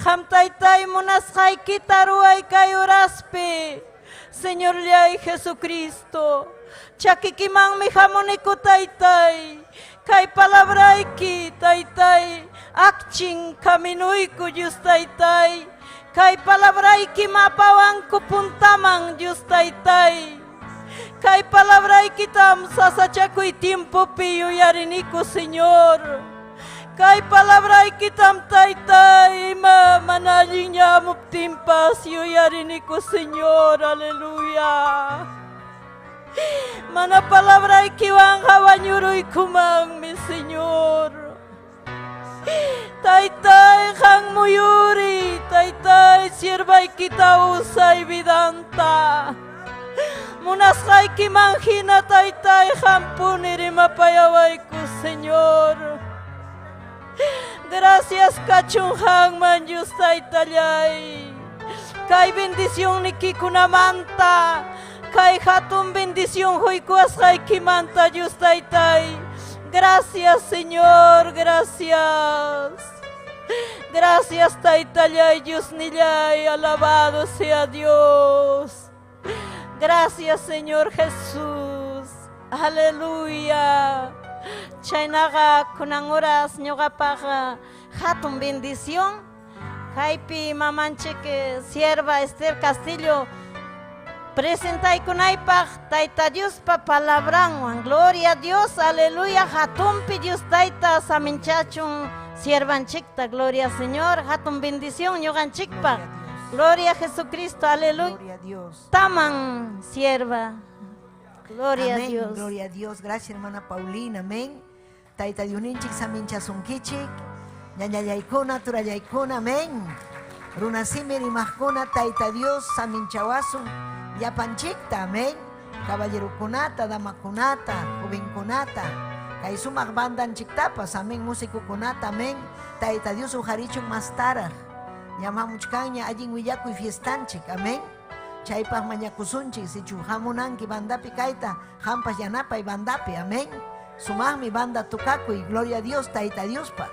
Qam taytay munasqaykita ruway kay horaspi. Señorllay Jesucristo, chakikimanmi hamuniku taytay. Kay palabrayki taytay, akchin kaminuyku Dios taytay. Kay palabrayki mapawanku puntaman Dios taytay. Kay palabraykitam sasachakuy tiempopi yuyariniku Señor. Kay palabraykitam taytay ima mana allinña hamuptinpas yuyariniku Señor, aleluya. Mana palabraykiwanqa wañuruykumanmi Señor. Taytay qan muyuri, taytay siervaykita usay vidanta. Munasqaykiman hina taytay qampuni rimapayawayku, Señor. Gracias kachun qanman Dios taytallay. Kay bendicionnikikunamanta, kay hatun bendición huykuwasqaykimanta Dios taytay. Gracias, Señor, gracias. Gracias, taytallay, Diosnillay, alabado sea Dios. Gracias, Señor Jesús. Aleluya. Chaynaqa kunan horas ñuqapaq hatun bendición. Kaypi mamanchik sierva Esther Castillo presentaykunaypaq Tayta Diospa palabranwan. Gloria a Dios, aleluya. Hatunpi Dios Tayta saminchachun siervanchikta. Gloria Señor, hatun bendición ñuqanchikpaq. Gloria a Jesucristo, aleluya. Gloria a Dios. Taman sierva. Gloria amén, a Dios. Gloria a Dios. Gracias, hermana Paulina. Amén. Tayta Diosninchik saminchasunkichik. Ñañallaykuna, turallaykuna. Amén. Runasimi rimaqkuna, Tayta Dios saminchawasun. Llapanchikta, amén. Caballerokunata, damakunata, jovenkunata. Kay sumaq bandanchiktapas, amén. Musikukunata, amén. Tayta Dios uqharichun mastaraq. Ñamamuchkanña allin willakuy fiestanchik, amén. Chaypaq mañakusunchik, sichu hamunanki bandapi kayta, hampas yanapay bandapi, amén. Sumaqmi banda tukakuy, gloria a Dios, Tayta Diospa.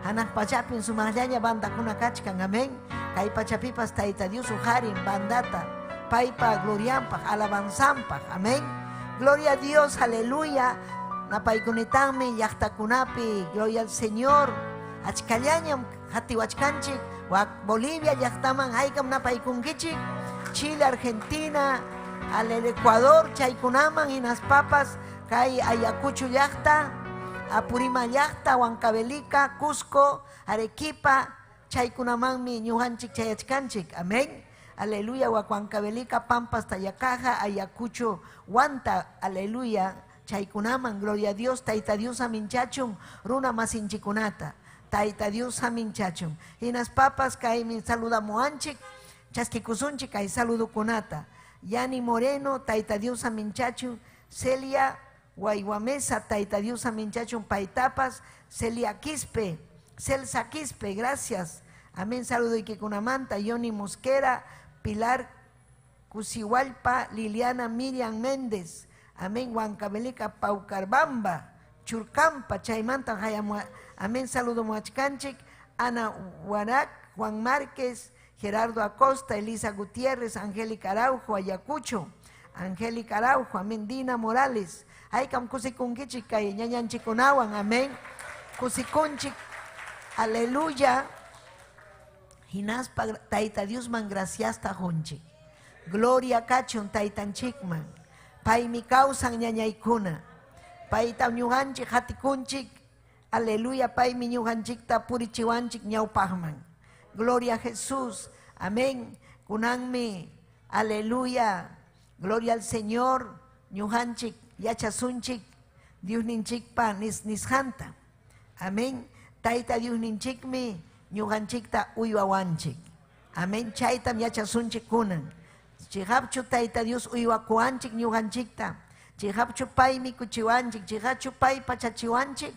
Hanaq pachapin sumaqllaña bandakuna kachkan, amén. Kay pachapipas Tayta Dios uqharin bandata, paypa glorianpaq, alabanzanpaq, amén. Gloria a Dios, aleluya. Napaykunitaqmi llaqtakunapi, gloria al Señor. Achkallañam hatiwachkanchik, wak Bolivia llaqtaman haykam napaykunkichik, Chile, Argentina, al Ecuador, chaykunaman, hinaspapas, kay Ayacucho llaqta, Apurima llaqta, Huancavelica, Cusco, Arequipa, chaykunamanmi ñuqanchik chayachkanchik, amén. Aleluya, Huancavelica, Pampas, Tayacaja, Ayacucho, Huanta, aleluya, chaykunaman, gloria a Dios, Tayta Dios aminchachun, runa masinchikunata. Tayta Dios aminchachun. Hinaspapas kaymi saludamuanchik, chaskikusunchik kay saludukunata. Yani Moreno, Tayta Dios aminchachun, Celia Guayguamesa, Tayta Dios aminchachun, paytapas, Celia Quispe, Celsa Quispe, gracias. Amén, saludo Iquikunamanta, Yoni Mosquera, Pilar Cusihualpa, Liliana Miriam Méndez, amén, Huancavelica, Paucarbamba, Churcampa, Chaymanta, Hayamua, amén, saludo Muachcanchik, Ana Huarac, Juan Márquez, Gerardo Acosta, Elisa Gutiérrez, Angélica Araujo, Ayacucho, Angélica Araujo, amén, Dina Morales, Haykam kusikunkichik kay ñañanchikunawan, amén, kusikunchik, aleluya, hinaspa Tayta Diosman graciasta qunchik, gloria kachun taytanchikman, paymi kawsan ñañaykuna, payta ñuqanchik hatikunchik, aleluya, paymi ñuqanchikta purichiwanchik ñawpaqman, gloria a Jesús, amén, kunanmi, aleluya, gloria al Señor, ñuqanchik yachasunchik, Diosninchikpa nisqanta, amén, Tayta Diosninchikmi ñuqanchikta uywawanchik, amén, chaytam yachasunchik kunan, chiqapchu Tayta Dios uywakuwanchik ñuqanchikta, chiqapchu paymi kuchiwanchik, chiqachu pay pachachiwanchik,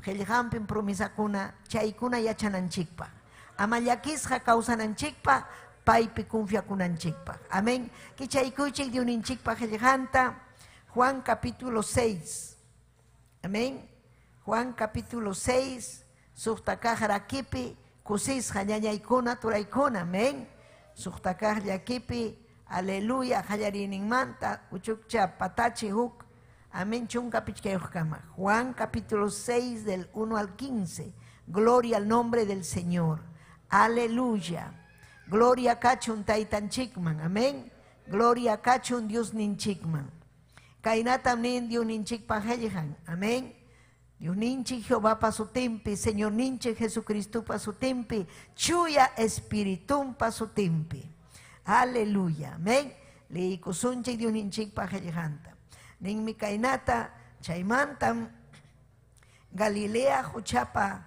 qillqanpim promisakuna chaykuna yachananchikpaq, ama llakisqa kawsananchikpaq, paypi confiakunanchikpaq, amén. Kichaykuychik Diosninchikpa qillqanta, Juan capítulo 6, amén. Juan capítulo 6, suqta kaq rakipi, kusisqa ñañaykuna turaykuna, amén. Suqta kaq llakipi, aleluya, qallariyninmanta, uchukcha patachi huk, amén, chunka pichqayuqkama. Juan capítulo 6 del 1 al 15, gloria al nombre del Señor, aleluya. Gloria kachun taytanchikman, amén. Gloria kachun Diosninchikman. Kaynatam nin Diosninchikpa qillqan, amén. Diosninchik Jehovapa sutinpi, Señorninchik Jesucristopa sutinpi, Chuya Espiritumpa sutinpi. Aleluya, amén. Liykusunchik Diosninchikpa qillqanta. Ninmi kaynata, chaymantam Galilea huchapa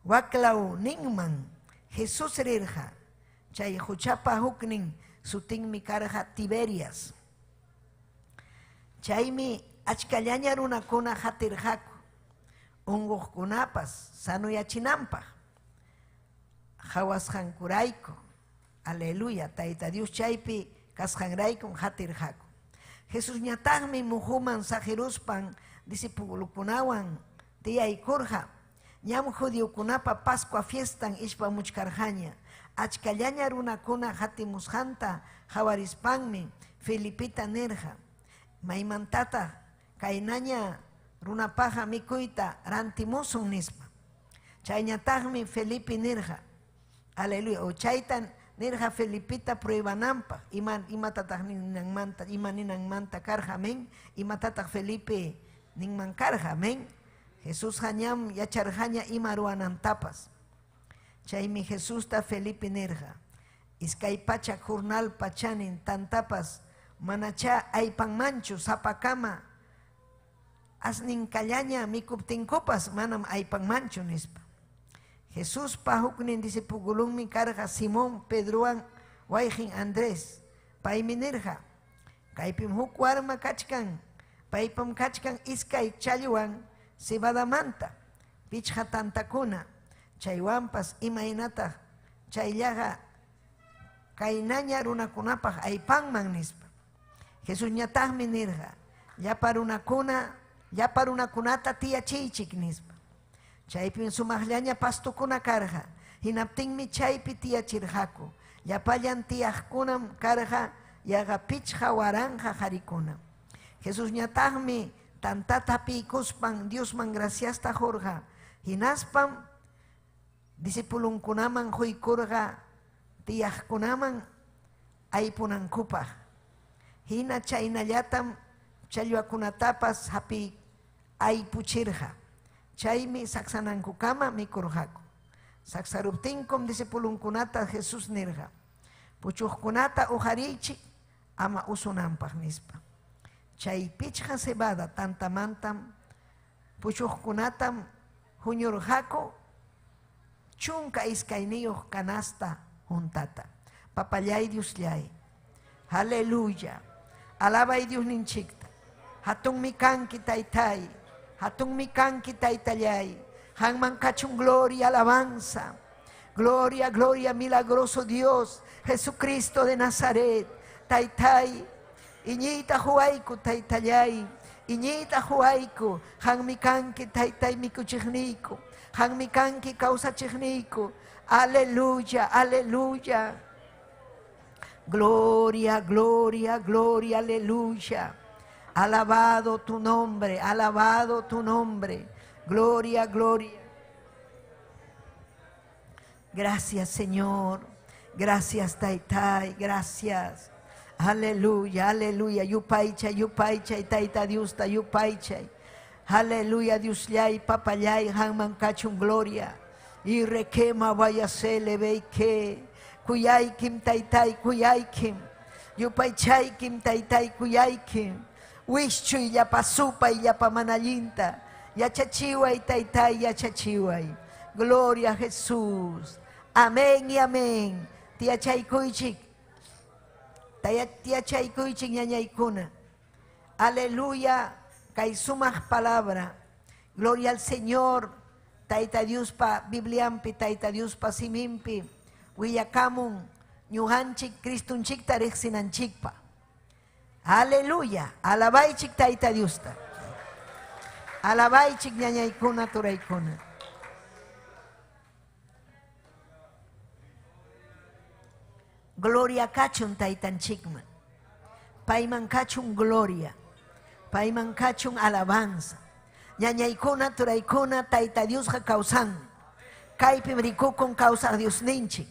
waklaw ninman Jesús rirqa. Chay huchapa huknin sutinmi karqa Tiberias. Chaymi achkallaña runakuna hatirqaku unquqkunapas sanuyachinanpaq qawasqankurayku. Aleluya, Tayta Dios chaypi kasqanraykum hatirqaku. Jesusñataqmi muhuman saqiruspan discipulukunawan tiyaykurqa. Ñam judiokunapa Pascua fiestan ispamuchkarqaña. Achkallaña runakuna hatimusqanta qawarispanmi Felipita nirqa, Maymantataq kaynaña runapaqa mikuyta rantimusun? nispa. Chayñataqmi Felipe nirqa, aleluya, o chayta nirqa Felipita pruebananpaq, ima imatataq ninanmanta, ima ninanmanta karqa, amén. Imatataq Felipe ninman karqa, amén. Jesusqa ñam yacharqaña ima ruwanantapas. Chaymi Jesusta Felipe nirqa, iskay pachak jornalpa chanin tantapas manachá aypanmanchu sapakama asninkallaña mikuptinkupas manam aypanmanchu, nispa. Jesuspa huknin discipulunmi karqa Simón Pedrowan wayqin Andrés. Paymi nirqa, kaypim huk warma kachkan, paypam kachkan iskay challwan cebadamanta pichqa tantakuna, chaywanpas imaynataq chayllaqa kaynaña runakunapaq aypanman, nispa. Jesusñataqmi nirqa, llapa runakuna, llapa runakunata tiyachiychik, nispa. Chaypim sumaqllaña pastukuna karqa, hinaptinmi chaypi tiyachirqaku. Llapallan tiyaqkunam karqa yaqa 5000 qarikuna. Jesusñataqmi tantata piykuspan Diosman graciasta qurqa, hinaspam discipulunkunaman quykurqa tiyaqkunaman aypunankupaq. Hina chaynallatam challwakunatapas hapi aypuchirqa. Chaymi saksanankukama mikurqaku. Saksaruptinkum discipulunkunata Jesús nirqa, puchuqkunata uqariychik ama usunanpaq, nispa. Chay pichqa cebada tantamantam puchuqkunatam huñurqaku 12 canasta juntata. Papallay Diosllay, aleluya, alabay Diosninchikta. Hatunmi kanki taytay, hatunmi kanki taytallay. Qamman kachun gloria, alabanza. Gloria, gloria, milagroso Dios, Jesucristo de Nazaret. Taytay, iñiyta quwayku, taytallay. Iñiyta quwayku, qammi kanki taytay mikuchiqniyku. Qammi kanki kawsachiqniyku. Aleluya, aleluya. Gloria, gloria, gloria, aleluya. Alabado tu nombre, alabado tu nombre. Gloria, gloria. Gracias, Señor. Gracias, Taytay. Gracias. Aleluya, aleluya. Yupaychay, yupaychay, Tayta Diosta, yupaychay. Aleluya, Diosllay, papallay, qamman kachun gloria. Y requema vaya se que. Kuyaykim, taytay, kuyaykim. Yupaychaykim, taytay, kuyaykim. Wischuy, llapa supay, llapa mana allinta. Yachachiway, taytay, yachachiway. Gloria a Jesús. Amén y amén. Tiyachaykuychik. Tiyachaykuychik ñañaykuna. Aleluya. Kay sumaq palabra. Gloria al Señor. Tayta Diospa Bibliampi, Tayta Diospa siminpi. Willakamun ñuqanchik Cristunchikta riqsinanchikpa. Aleluya. Alabaychik Tayta Diosta. Alabaychik ñañaykuna turaykuna. Gloria kachun taytanchikman. Payman kachun gloria. Payman kachun alabanza. Ñañaykuna turaykuna Tayta Diosqa kawsan. Kaypim rikukun kawsaq Diosninchik.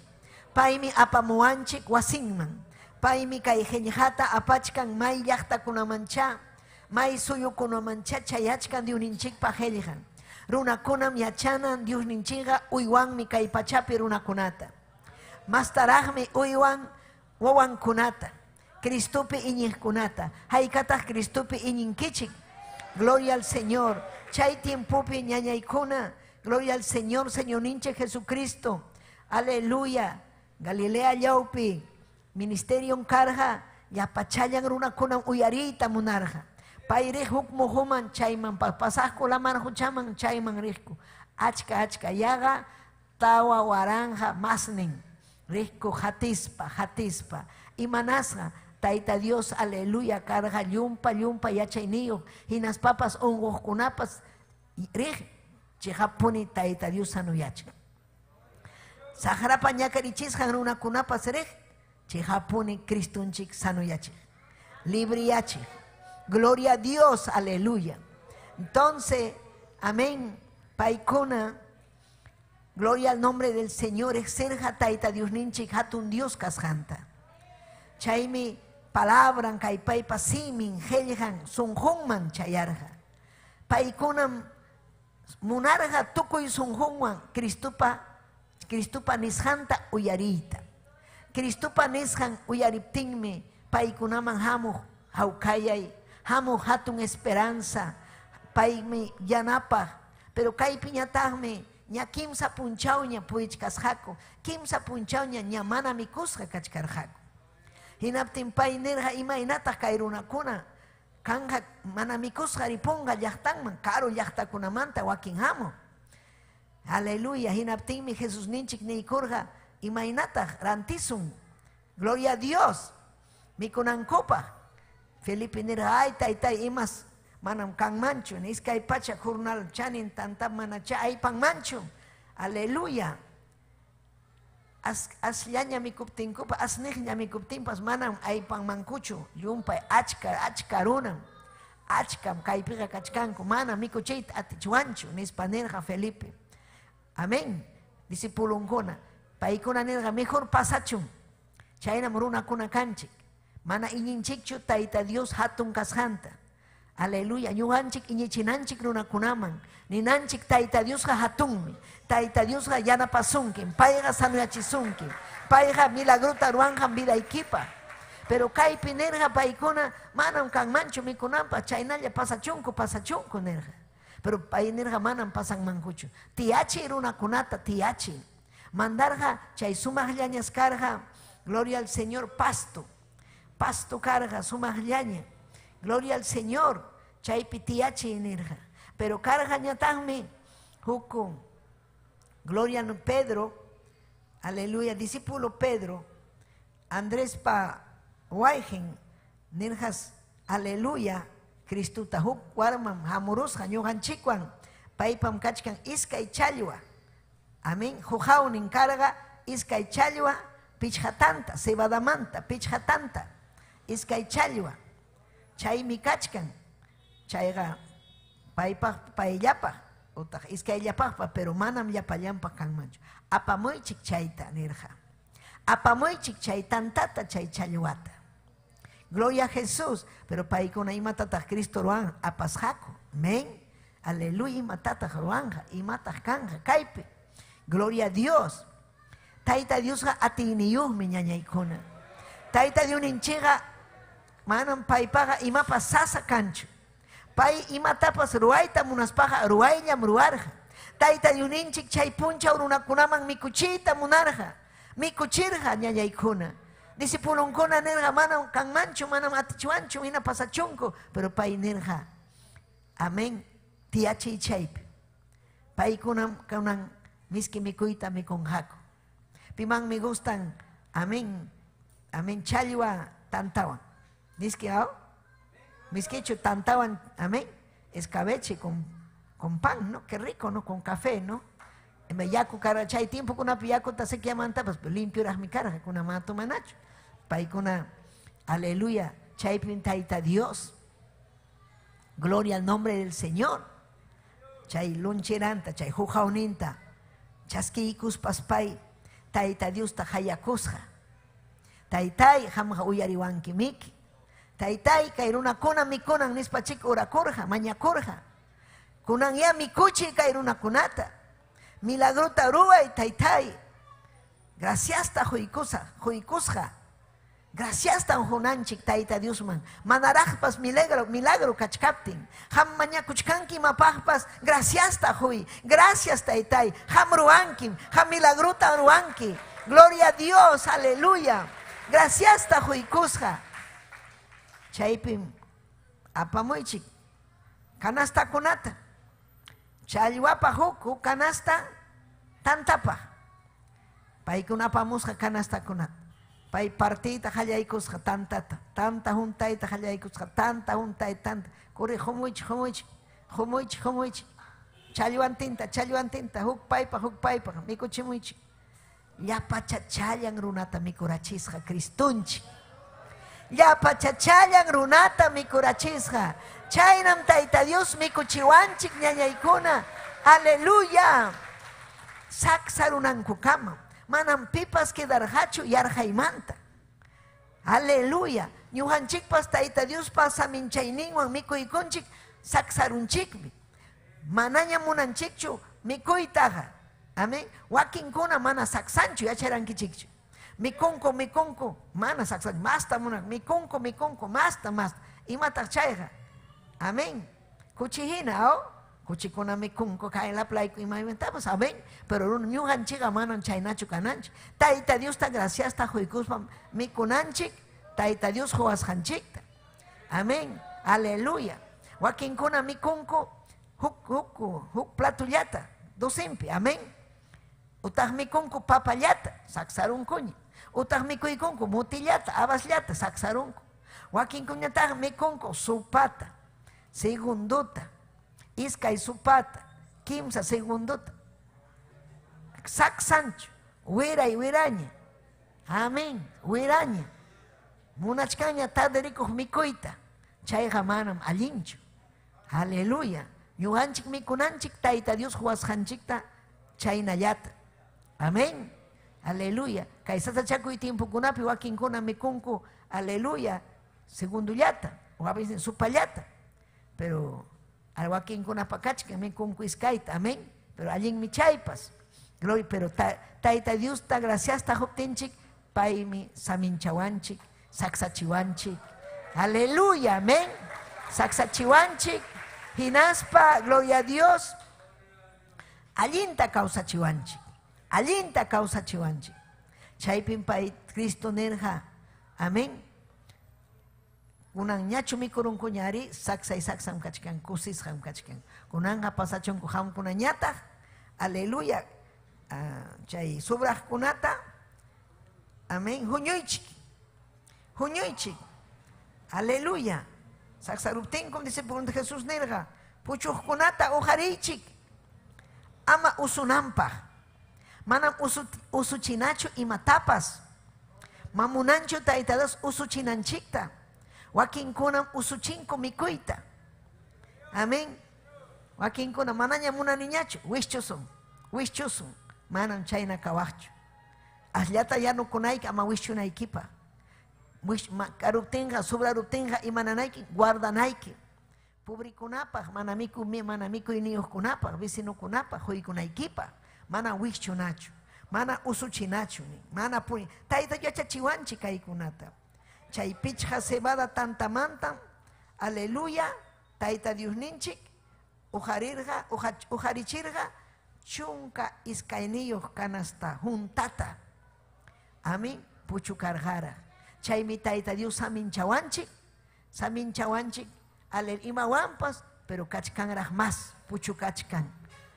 Paymi apamuwanchik wasinman. Paymi kay qillqata apachkan may llaqtakunamancha, may suyukunamancha chayachkan Diosninchikpa qillqan. Runakunam yachanan Diosninchikqa uywanmi kay pachapi runakunata. Mastaraqmi uywan wawankunata, Cristopi iñiqkunata. Haykataq Cristopi iñinkichik. Gloria al Señor. Chay tiempopi ñañaykuna. Gloria al Señor, Señorninchik Jesucristo. Aleluya. Galilea llawpi. Ministerio karqa, llapachallan runakuna uyariyta munarqa. Pay riq huk muhuman chayman pasaqku lamar quchaman chayman riqku. Achka achka yaqa 4000 masnin riqku hatispa hatispa. Imanasqa Tayta Dios aleluya karqa llumpa llumpa yachayniyuq hinaspapas unquqkunapas riq chiqappuni Tayta Dios sanuyachin. Saqrapa ñakarichisqan runakunapas riq chiqappuni Cristonchik sanoyachiq, libriyachiq. Gloria a Dios, aleluya. Entonces, amén, paykuna, gloria al nombre del Señor, riqsirqa Tayta Diosninchik hatun Dios kasqanta. Chaymi palabran kay paypa simin qillqan sunqunman chayarqa. Paykunam munarqa tukuy sunqunwan Cristopa Cristopa nisqanta uyariyta. Cristopa nisqan uyariptinmi paykunaman hamuq hawkayay, hamuq hatun esperanza, paymi yanapaq. Pero kaypiñataqmi ña kimsa punchawña purichkasqaku, kimsa punchawña ña mana mikusqa kachkarqaku. Hinaptin pay nirqa, imaynataq kay runakuna kanqa mana mikusqa ripunqa llaqtanman, karu llaqtakunamanta wakin hamuq. Aleluya. Hinaptinmi Jesusninchik niykurqa, imaynataq rantisun. Gloria a Dios. Mikunankupaq. Felipe nirqa, ay taytay imas manam kanmanchu. 200 jornal chanin tanta manacha aypanmanchu. Aleluya. As, asllaña mikuptinkupas, asniqña mikuptinpas manam aypanmankuchu. Llumpay achka, achka runam. Achkam kaypiqa kachkanku, mana mikuchiyta atichwanchu, nispa nirqa Felipe. Amén. Discipulonkuna. Paykuna nirqa, mejor pasachun. Chaynam runakuna kanchik. Mana iñinchikchu Tayta Dios hatun kasqanta. Aleluya. Ñuqanchik iñichinanchik runakunaman. Ninanchik Tayta Diosqa hatunmi. Tayta Diosqa yanapasunkim. Payqa sanoyachisunkim. Payqa milagrota ruwanqam vidaykipaq. Pero kaypi nirqa paykuna manam kanmanchu mikunanpaq, chaynalla pasachunku, pasachunku nirqa. Pero pay nirqa manam pasanmankuchu. Tiyachiy runakunata, tiyachiy. Mandarqa chay sumaqllañas karqa, gloria al Señor, pasto. Pasto karqa sumaqllaña. Gloria al Señor, chaypi tiyachiy nirqa. Pero karqañataqmi huk gloria a Pedro, aleluya, discípulo Pedro, Andrespa wayqin nirqas, aleluya, Cristuta huk warmam hamurusqa ñuqanchikwan, paypam kachkan iskay challwa. Amén. Huqawnin karqa iskay challwa pichqa tanta, cebadamanta pichqa tanta, iskay challwa. Chaymi kachkan. Chayqa paypaq, payllapaq, utaq iskayllapaqpa, pero manam llapallanpaq kanmanchu. Apamuychik chayta, nirqa. Apamuychik chay tantata, chay challwata. Gloria a Jesús. Pero paykuna imatataq Cristo ruwan apasqaku. Amén. Aleluya, imatataq ruwanqa, imataq kanqa kaypi. Gloria a Dios. Tayta Diosqa atiyniyuqmi ñañaykuna. Tayta Diosninchikqa manam paypaqa imapas sasa kanchu. Pay imatapas ruwayta munaspaqa ruwayllam ruwarqa. Tayta Diosninchik chay punchaw runakunaman mikuchiyta munarqa. Mikuchirqa ñañaykuna. Discipulonkuna nirqa manam kanmanchu, manam atichwanchu, hina pasachunku. Pero pay nirqa, amén, tiyachiy chaypi. Paykunam kunan miski mikuyta mikunqaku. Pimanmi gustan, amén, amén, challwa tantawan. Miski, ¿ah? Miskichu tantawan, amén, escabeche con pan, ¿no? Qué rico, ¿no? Con café, ¿no? Yaku karqa, chay tiempokunapi yakuta sequiamantapas limpiuraqmi karqa, kuna mana tomanachu. Paykuna, aleluya, chaypim Tayta Dios. Gloria al nombre del Señor. Chay lunchiranta, chay huqawninta, chaskiykuspas pay Tayta Diosta hayakusqa. Taytay, qamqa uyariwankimiki. Taytay, kay runakuna mikunan nispa chik orakurqa, mañakurqa. Kunan ya mikuchiy kay runakunata. Milagrota ruway, taytay. Graciasta huykusqa. Graciastan hunanchik Tayta Diosman. Manaraqpas milagro, milagro kachkaptin. Qam mañakuchkanki imapaqpas, graciasta huy. Gracias, taytay. Qam ruwankim, qam milagrota ruwanki. Gloria a Dios, aleluya. Graciasta huykusqa. Chaypim Apamuychik kanastakunata. Challwapaq huk kanasta tantapaq. Paykuna apamusqa kanastakunata. Pay partiyta qallaykusqa tantata, tanta juntayta qallaykusqa, tanta juntay tanta. Kuri humuychik, humuychik, humuychik, humuychik. Challwantinta, challwantinta, huk paypaq, huk paypaq, mikuchimuychik. Llapachachallan runata mikurachisqa Cristunchik. Llapachachallan runata mikurachisqa. Chaynam Tayta Dios mikuchiwanchik ñañaykuna. Aleluya. Saksarunankukama. Manam pipas quedarqachu yarqaymanta. Aleluya. Ñuqanchikpas Tayta Diospa saminchayninwan mikuykunchik saksarunchikmi. Manaña munanchikchu mikuytaqa. Amén. Wakinkuna mana saksanchu yacharankichikchu. Mikunku, mikunku, mana saksanchu. Masta munan. Mikunku, mikunku, masta, masta. Imataq chayqa. Amén. Kuchihina, oh? Kuchikuna mikunku kaylaplayku imaymantapas. Amén. Pero ñuqanchikqa manam chaynachu kananchik. Tayta Diosta graciasta quykuspa mikunanchik, Tayta Dios quwasqanchikta. Amén. Aleluya. Wakinkuna mikunku huk huk huk platullata, dosimpi. Amén. Utaq mikunku papallata, saksarunkuña. Utaq mikuykunku mutillata, abasllata, saksarunku. Wakinkuñataq mikunku supata, segundota, iskay supata, kimsa segundota. Saksanchu, wiray wiraña. Amén, wiraña. Munachkaña tarderikuq mikuyta. Chayqa manam allinchu. Aleluya. Ñuqanchik mikunanchik Tayta Dios quwasqanchikta chaynallata. Amén. Aleluya. Kay sasachakuy tiempokunapi wakinkuna mikunku, aleluya, segundullata, o a veces supallata. Pero al wakinkunapa kachkan mikunku iskayta, amén. Pero allinmi chaypas. Gloria, pero Tayta Diosta graciasta quptinchik, paymi saminchawanchik, saksachiwanchik. Aleluya, amén. Saksachiwanchik, hinaspa, gloria a Dios, allinta kawsachiwanchik. Allinta kawsachiwanchik. Chaypim pay Cristo nirqa, amén. Kunan ñachu mikurunkuña ari, saksay saksam kachkan, kusisqam kachkan. Kunanqa pasachunku qamkunañataq, aleluya, chay sobraqkunata, amén, huñuychik, huñuychik, aleluya. Saksaruptinkum, dice Jesús nirqa, puchuqkunata uqariychik, ama usunanpaq. Manam usuchinachu imatapas. Mamunanchu Tayta Dios usuchinanchikta. Wakinkunam usuchinku mikuyta. Amén. Wakinkuna manaña munaniñachu, wischusun, wischusun. Manam chayna kawaqchu. Asllata yanukunayki ama wischunaykipaq. Karuptinqa, sobraruptinqa imananayki, guardanayki. Pobrikunapaq, mana mikuyniyuqkunapaq, vecinokunapaq, quykunaykipaq. Mana wischunachu, mana usuchinachu, mana puri. Tayta yachachiwanchik kaykunata. Chay pichqa cebada tantamanta, aleluya, Tayta Diosninchik, uqarirqa, uqarichirqa, chunka iskayniyuq kanasta juntata. Amén, puchukarqara. Chaymi Tayta Dios saminchawanchik, saminchawanchik, alel imawanpas, pero kachkanraq más, puchukachkan.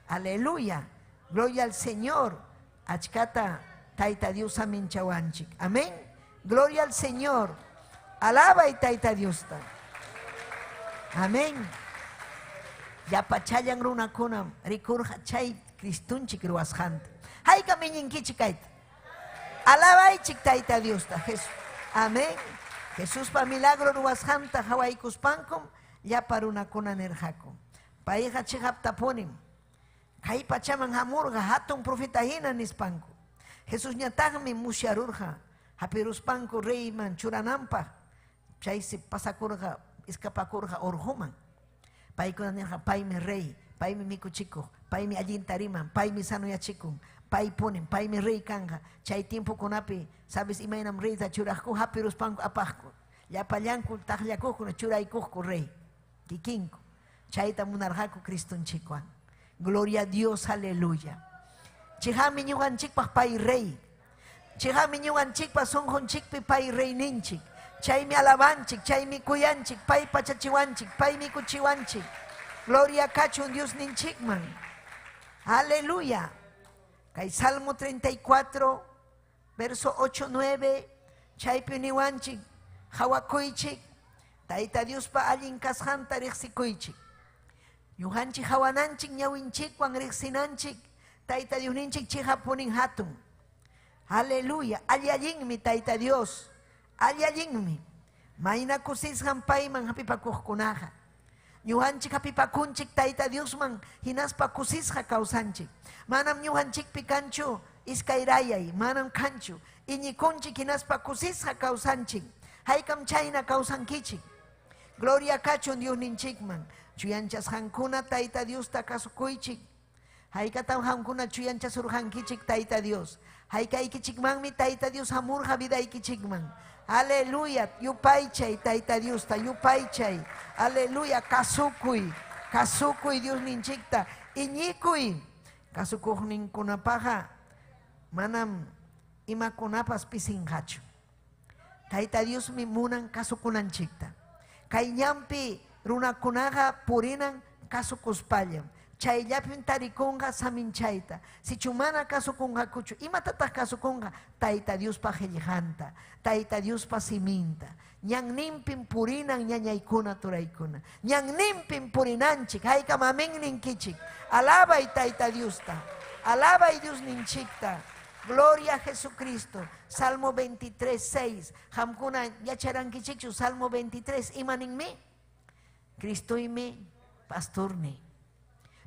Aleluya. Gloria al Señor. Achkata Tayta Dios saminchawanchik. Amén. Gloria al Señor. Alaba y Tayta Diosta. Amén. Llapachallan runakunam rikurqa chay Cristunchik ruwasqanta. Haykam iñinkichik kayta. Alabaychik Tayta Diosta. Jesús. Amén. Jesuspa milagro ruwasqanta hawaykuspankum llapa runakuna nirqaku. Payqa chiqaptapunim. Kay pachaman hamurqa hatun profeta hina nispanku. Jesusñataqmi musyarurqa hapiruspanku reyman churananpaq. Chaysi pasakurqa, escapakurqa urquman. Paykuna nirqa paymi rey, paymi mikuchikuq, paymi allinta riman, paymi sanuyachikun, pay punin, paymi rey kanqa. Chay tiempokunapi, sabes imaynam reyta churaqku, hapiruspanku apaqku. Llapallanku taqllakuqkuna churaykuqku rey, kikinku. Chayta munarqaku Cristonchikwan. Gloria a Dios, aleluya. Chihami ñuqanchikpaq pay rey. Chihami ñuqanchikpa sunqunchikpi pay reyninchik. Chaymi alabanchik, chaymi kuyanchik, pay pachachiwanchik, pay mikuchiwanchik. Gloria kachun Diosninchikman. Aleluya. Kay Salmo 34, verso 8, 9, chaypi niwanchik, hawakuychik, Tayta Diospa allin kasqanta riqsikuychik. Ñuqanchik hawananchik ñawinchikwan riqsinanchik, Tayta Diosninchik chiqapunin hatun. Aleluya, alli allinmi Tayta Dios, alli allinmi. Mayna kusisqam payman hapipakuqkunaqa. Ñuqanchik hapipakunchik Tayta Diosman hinaspa kusisqa kawsanchik. Manam ñuqanchikpi kanchu iskayrayay, manam kanchu. Iñikunchik hinaspa kusisqa kawsanchik. Haykam chayna kawsankichik. Gloria kachun Diosninchikman. Chuyanchasqankuna Tayta Diosta kasukuychik. Haykatam qamkuna chuyanchasurqankichik Tayta Dios. Haykaykichikmanmi Tayta Dios hamurqa vidaykichikman. Aleluya, yupaychay Tayta Diosta, yupaychay. Aleluya, kasukuy, kasukuy Diosninchikta, iñikuy. Kasukuqninkunapaqa manam imakunapas pisinqachu. Tayta Diosmi munan kasukunanchikta. Kay ñanpi runakunaqa purinan kasukuspallam. Chayllapim tarikunqa saminchayta. Sichu mana kasukunqakuchu, imatataq kasukunqa? Tayta Diospa qellqanta, Tayta Diospa siminta. Ñanninpim purinan ñañaykuna, turaykuna. Ñanninpim purinanchik. Haykam amén ninkichik. Alabay Tayta Diosta. Alabay Diosninchikta. Gloria a Jesucristo. Salmo 23, 6. Qamkuna yacharankichikchu Salmo 23. Ima ninmi? Cristoymi pastorni.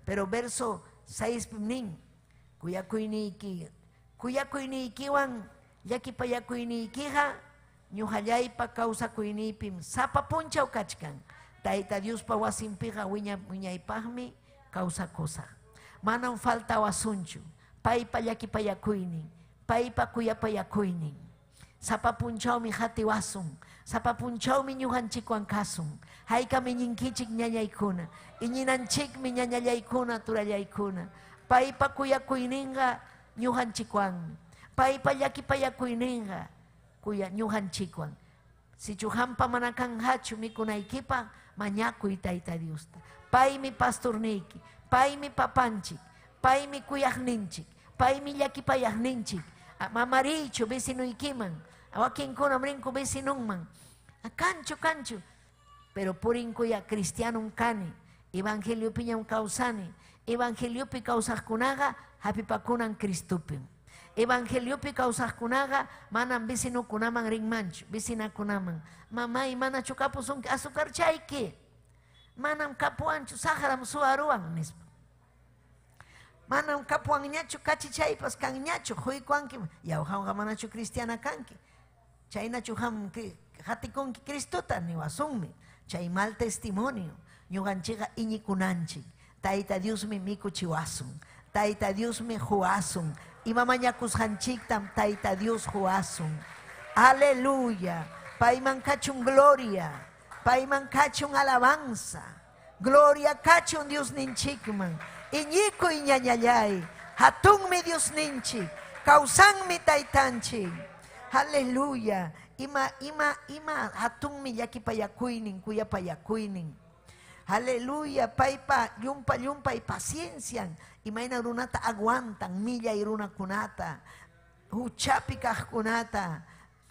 Pero verso 6 nin, kuyakuyniyki, kuyakuyniykiwan llakipayakuyniykiqa ñuqallaypa kawsakuyniypim sapa punchaw kachkan. Tayta Diospa wasinpiqa wiñaypaqmi kawsakusaq. Manam faltawasunchu paypa llakipayakuynin, paypa kuyapayakuynin. Sapa punchawmi qatiwasun, sapa punchawmi ñuqanchikwan kasun. Haykam iñinkichik ñañaykuna, iñinanchikmi ñañallaykuna, turallaykuna. Paypa kuyakuyninqa ñuqanchikwanmi, paypa llakipayakuyninqa kuya ñuqanchikwan. Sichu qampa mana kanqachu mikunaykipaq, mañakuy Tayta Diosta. Paymi pastorniyki, paymi papanchik, paymi kuyaqninchik, paymi llakipayaqninchik. Mamariychu vecinuykiman, wakinkunam rinku vecinunman. Kanchu, kanchu. Pero purinkuya cristianom kani, evangeliopiñam kawsani. Evangeliopi kawsaqkunaqa hapipakunan Cristopim. Evangeliopi kawsaqkunaqa manam vecinukunaman rinmanchu, vecinakunaman. Mamay, manachu kapusunki azucarchayki? Manam kapuwanchu, saqram suwaruwan, nispa. Manam kapuwanñachu, kachichaypas kanñachu, quykuwanki. Yaw, qamqa manachu cristiana kanki? Chaynachu qam qatikunki Cristota? Niwasunmi. Chay mal testimonio, ñuqanchikqa iñikunanchik. Tayta Diosmi mikuchiwasun. Tayta Diosmi quwasun. Ima mañakusqanchiktam Tayta Dios quwasun. Aleluya. Payman kachun gloria. Payman kachun alabanza. Gloria kachun Diosninchikman. Iñikuy ñañallay. Hatunmi Diosninchik. Kawsanmi Taytanchik. Aleluya. Ima, ima, ima hatunmi llakipayakuynin, kuyapayakuynin. Aleluya. Paypa llumpa llumpay paciencian. Imayna runata aguantan, millay runakunata, huchapi kaqkunata.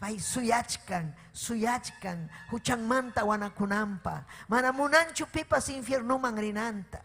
Pay suyachkan, suyachkan, huchanmanta wanakunanpaq. Mana munanchu pipas infiernoman rinanta.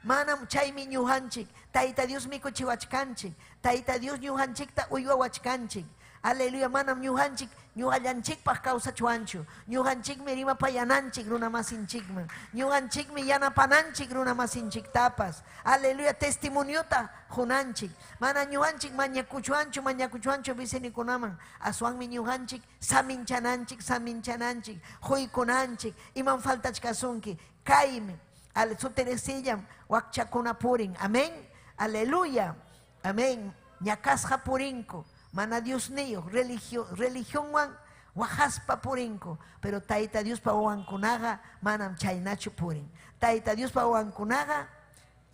Manam chaymi ñuqanchik, Tayta Dios mikuchiwachkanchik, Tayta Dios ñuqanchikta uywawachkanchik. Aleluya, manam ñuqanchik ñuqallanchikpaq kawsachwanchu. Ñuqanchikmi rimapayananchik runamasinchikman. Ñuqanchikmi yanapananchik runamasinchiktapas. Aleluya, testimoniota qunanchik. Mana ñuqanchik mañakuchwanchu, mañakuchwanchu vecinikunaman. Aswanmi ñuqanchik saminchananchik, saminchananchik, quykunanchik. Imam faltachkasunki. Kaymi, suteresillam wakchakuna purin. Amén. Aleluya. Amén. Ñakasqa purinku. Mana Diosniyuq, religionwan waqaspa purinku. Pero Tayta Diospa wawankunaqa manam chaynachu purin. Tayta Diospa wawankunaqa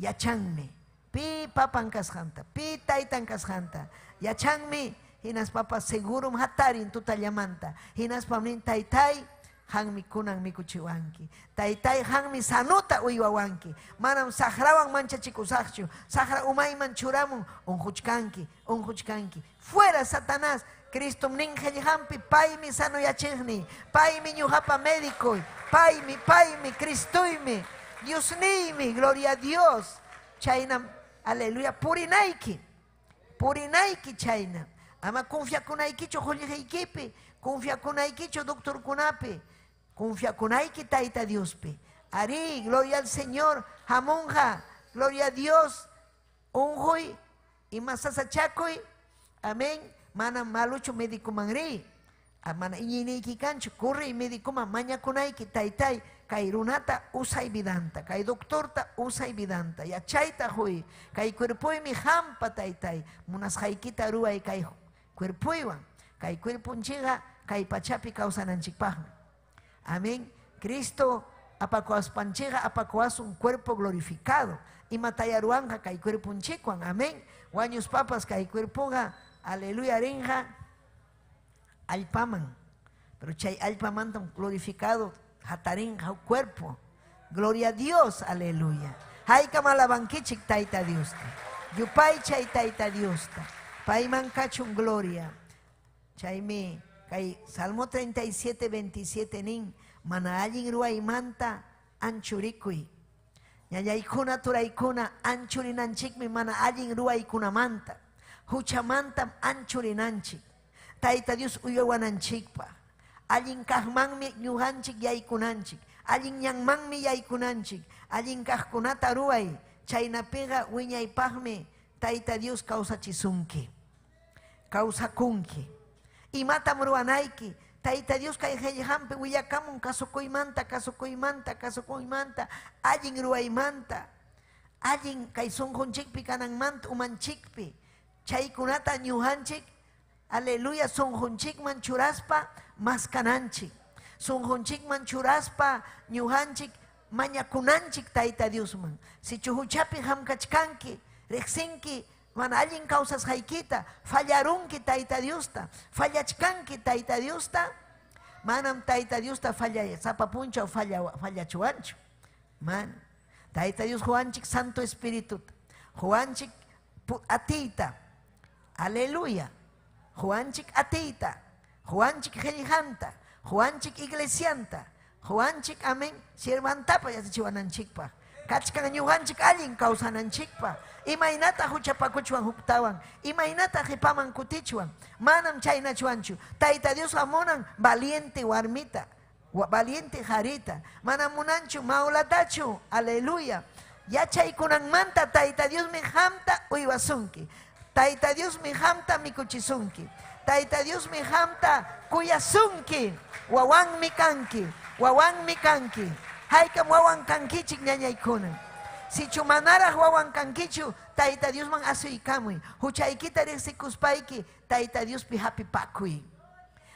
yachanmi pi papan kasqanta, pi taytan kasqanta. Yachanmi Hinaspapas segurum hatarin tutallamanta. Hinaspam nin taytay, hanmi kunan mikuchiwanki. Taytay, hanmi sanuta uywawanki. Manam saqrawan manchachikusaqchu. Saqra umayman churamun, unquchkanki, unquchkanki. Fuera Satanás. Cristom nin qillqanpi, paymi sanoyachiqni, paymi ñuqapa médico, paymi, paymi, Cristuymi, Diosniymi, gloria a Dios. Chaynam, aleluya, purinayki, purinayki chayna. Ama confiakunaykichu qullqiykipi, confiakunaykichu doctorkunapi, confiakunayki Tayta Diospi. Ari, gloria al Señor, hamunqa, gloria a Dios, unquy, ima sasachakuy, amén. Mana maluchu médicoman riy, mana iñiyniyki kanchu, corriy médicoman mañakunayki, taytay, kay runata usay vidanta, kay doctorta usay vidanta, yachayta huy, kay cuerpoymi hampa taytay, munasqaykita ruway kay cuerpoywan, kay cuerponchikqa kay pachapi kawsananchikpaqmi. Amén. Cristo apakuwaspanchikqa apakuwasun cuerpo glorificado. Imataya ruwanqa kay cuerponchikwan. Amén. Wañuspapas kay cuerpoqa, aleluya, rinqa allpaman. Pero chay allpamantam glorificado hatarinqa cuerpo. Gloria a Dios, aleluya. Haykam alabankichik Tayta Diosta. Yupaychay Tayta Diosta. Payman kachun gloria. Chaymi kay Salmo 37, 27 nin, mana allin ruwaymanta anchurikuy. Ñañaykuna turaykuna anchurinanchikmi mana allin ruwaykunamanta. Huchamantam anchurinanchik. Tayta Dios uywananchikpaq. Allin kaqmanmi ñuqanchik yaykunanchik. Allin ñanmanmi yaykunanchik. Allin kaqkunata ruway. Chaynapiqa wiñaypaqmi Tayta Dios kawsachisunki. Kawsakunki. Imatam ruwanayki. Tayta Dios kay qillqanpi willakamun kasukuymanta, kasukuymanta, kasukuymanta, allin ruwaymanta, allin kay sunqunchikpi kananmanta, umanchikpi. Chaykunata ñuqanchik, aleluya, sunqunchikman churaspa maskananchik. Sunqunchikman churaspa ñuqanchik mañakunanchik Tayta Diosman. Sichu huchapi hamkachkanki, riqsinki, mana allin kawsasqaykita, fallarunki Tayta Diosta, fallachkanki Tayta Diosta, manam Tayta Diosta falla, sapa punchaw fallachuwanchu. Man, Tayta Dios huwanchik Santo Espirituta, huwanchik atiyta, aleluya, huwanchik atiyta, huwanchik qillqanta, huwanchik iglesianta, huwanchik, amén, sirvantapa yachachiwananchikpaq. Kachkan ñuqanchik allin kawsananchikpaq. Imaynata huchapakuchwan huktawan, imaynata qipaman kutichwan, manam chaynachuanchu. Tayta Diosqa munan valiente warmita, valiente jarita, manam munanchu maulatachu, aleluya. Yachaykunanmanta Tayta Diosmi hamta uywasunki. Tayta Diosmi hamta mikuchisunki. Tayta Diosmi hamta kuyasunki. Wawanmi kanki, wawanmi kanki. Haykam wawan kankichik ñañaykuna. Sichu manaraq wawan kankichu, Tayta Diosman asuykamuy. Huchaykita riqsikuspayki, Tayta Diospi hapipakuy.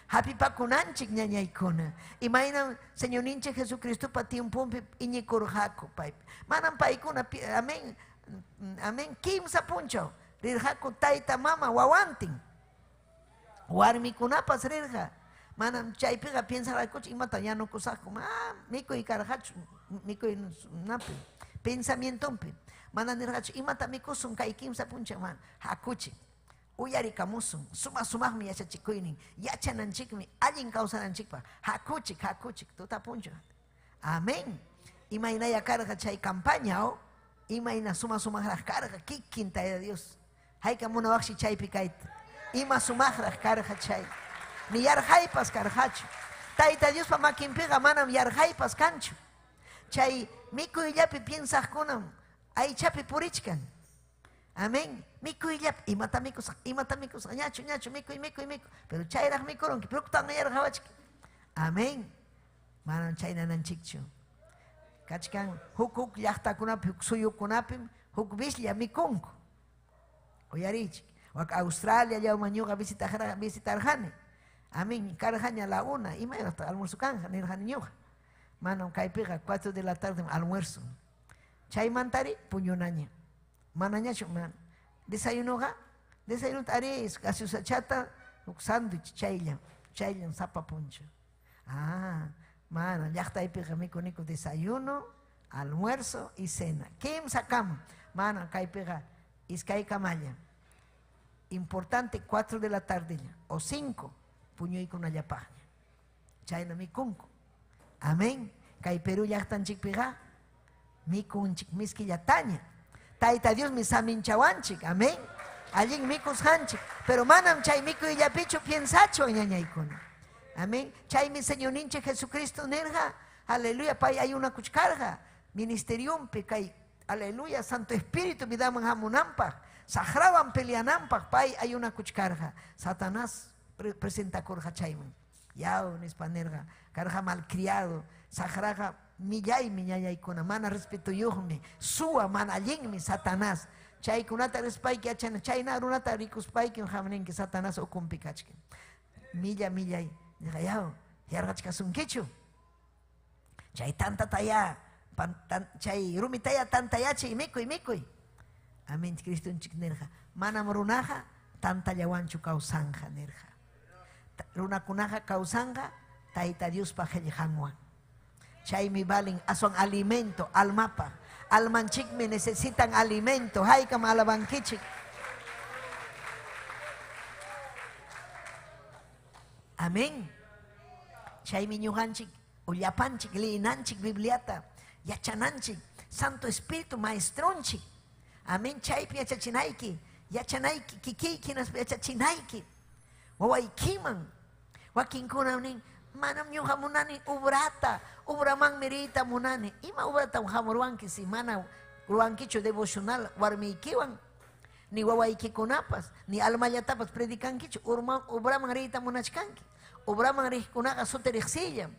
Hapipakunanchik ñañaykuna. Imaynam Señorninchik Jesucristopa tiemponpi iñikurqaku paypi. Manam paykuna, amén, amén, kimsa punchaw rirqaku tayta mama wawantin. Warmikunapas rirqa. Manam chaypiqa piensarqakuchu imata yanukusaqku. Mikuy karqachu, mikuy napi, pensamientonpi. Mana nirqachu imata mikusun kay kimsa punchaw, man, hakuchik. Uyarikamusun, suma sumaqmi yachachikuynin, yachananchikmi, allin kawsananchikpaq. Hakuchik, hakuchik, tuta punchaw. Amén. Imaynaya karqa chay campaña, o imayna suma sumaqraq karqa kikin Tayta Dios. Hayka munawaqshi chaypi kayta. Ima sumaqraq karqa chay. Ni yarqaypas karqachu. Tayta Diospa makinpiqa manam yarqaypas kanchu. Chay mikuyllapi piensaqkunam aychapi purichkan. Amén. Mikuyllapi imata mikusaq, imata mikusaq, ñachu, ñachu, mikuy, mikuy, mikuy. Pero chayraq mikurunki, pero kutan yarqawachki. Amén. Manam chaynananchikchu. Kachkan huk huk llaqtakunapi, huk suyukunapim, huk bislla mikunku. Uyarichik. Wak Australia llawman ñuqa visitarqani. Amén. Karqaña la una, imaynataq almuerzo kanja, nirqani ñuqa. Manam kaypiqa 4 de la tarde almuerzo. Chaymantari puñunaña. Manañachu, man. Desayunoqa Desayunota arí, gaseosachata, huk sándwich chayllam, chayllam sapa punchaw. Ah, mana, llaqtaypiqa mikuniku desayuno, almuerzo y cena. Kimsakama. Mana, kaypiqa iskaykamalla. Importante, 4 de la tarde o 5, puñuykunallapaqña. Chayna mikunku. Amén. Kay Perú llaqtanchikpiqa mikunchik miskillataña. Tayta Diosmi saminchawanchik. Amén. Allin mikusqanchik. Pero manam chay mikuyllapichu piensachu ñañaykuna. Amén. Chaymi Señorninchik Jesucristo nirqa. Aleluya, pay ayunakuchkarqa. Ministeriumpi kay aleluya, Santo Espíritu vidaman hamunanpaq. Saqrawan peleananpaq pay ayunakuchkarqa. Satanás presentakurqa chayman. Yaw nispa nirqa, karqa malcriado, saqraqa millaymi ñañaykuna, mana respetuyuqmi, suwa mana allinmi Satanás. Chaykunata rispayki yachana, chayna runata rikuspayki qam ninki Satanás ukunpi kachkan. Milla millay, nirqa yaw, yarqachkasunkichu. Chay tantataya, chay rumitaya tantayachiy, mikuy, mikuy. Amén, Cristonchik nirqa, manam runaqa tantallawanchu kawsanja nirqa. Runakunaqa kawsanja Tayta Diospa qillqanwan. Chaymi valen aswan alimento almapaq. Almanchikmi necesitan alimento. Haykam alabankichik. Amén. Chaymi ñuqanchik o llapanchik leenanchik Bibliata, yachananchik, Santo Espíritu maestronchik. Amén. Chaypi yachachinayki, yachanayki, kikiyki hinaspa yachachinayki. Wawaykiman. Wakinkuna nin, manam ñuqa munani ubrata, ubramanmi riyta munani. Ima ubratam hamurwanki si mana ruwankichu devocional warmiykiwan, ni wawaykikunapas, ni almallatapas predicankichu, ubraman riyta munachkanki. Ubraman riqkunaqa suti riqsillam.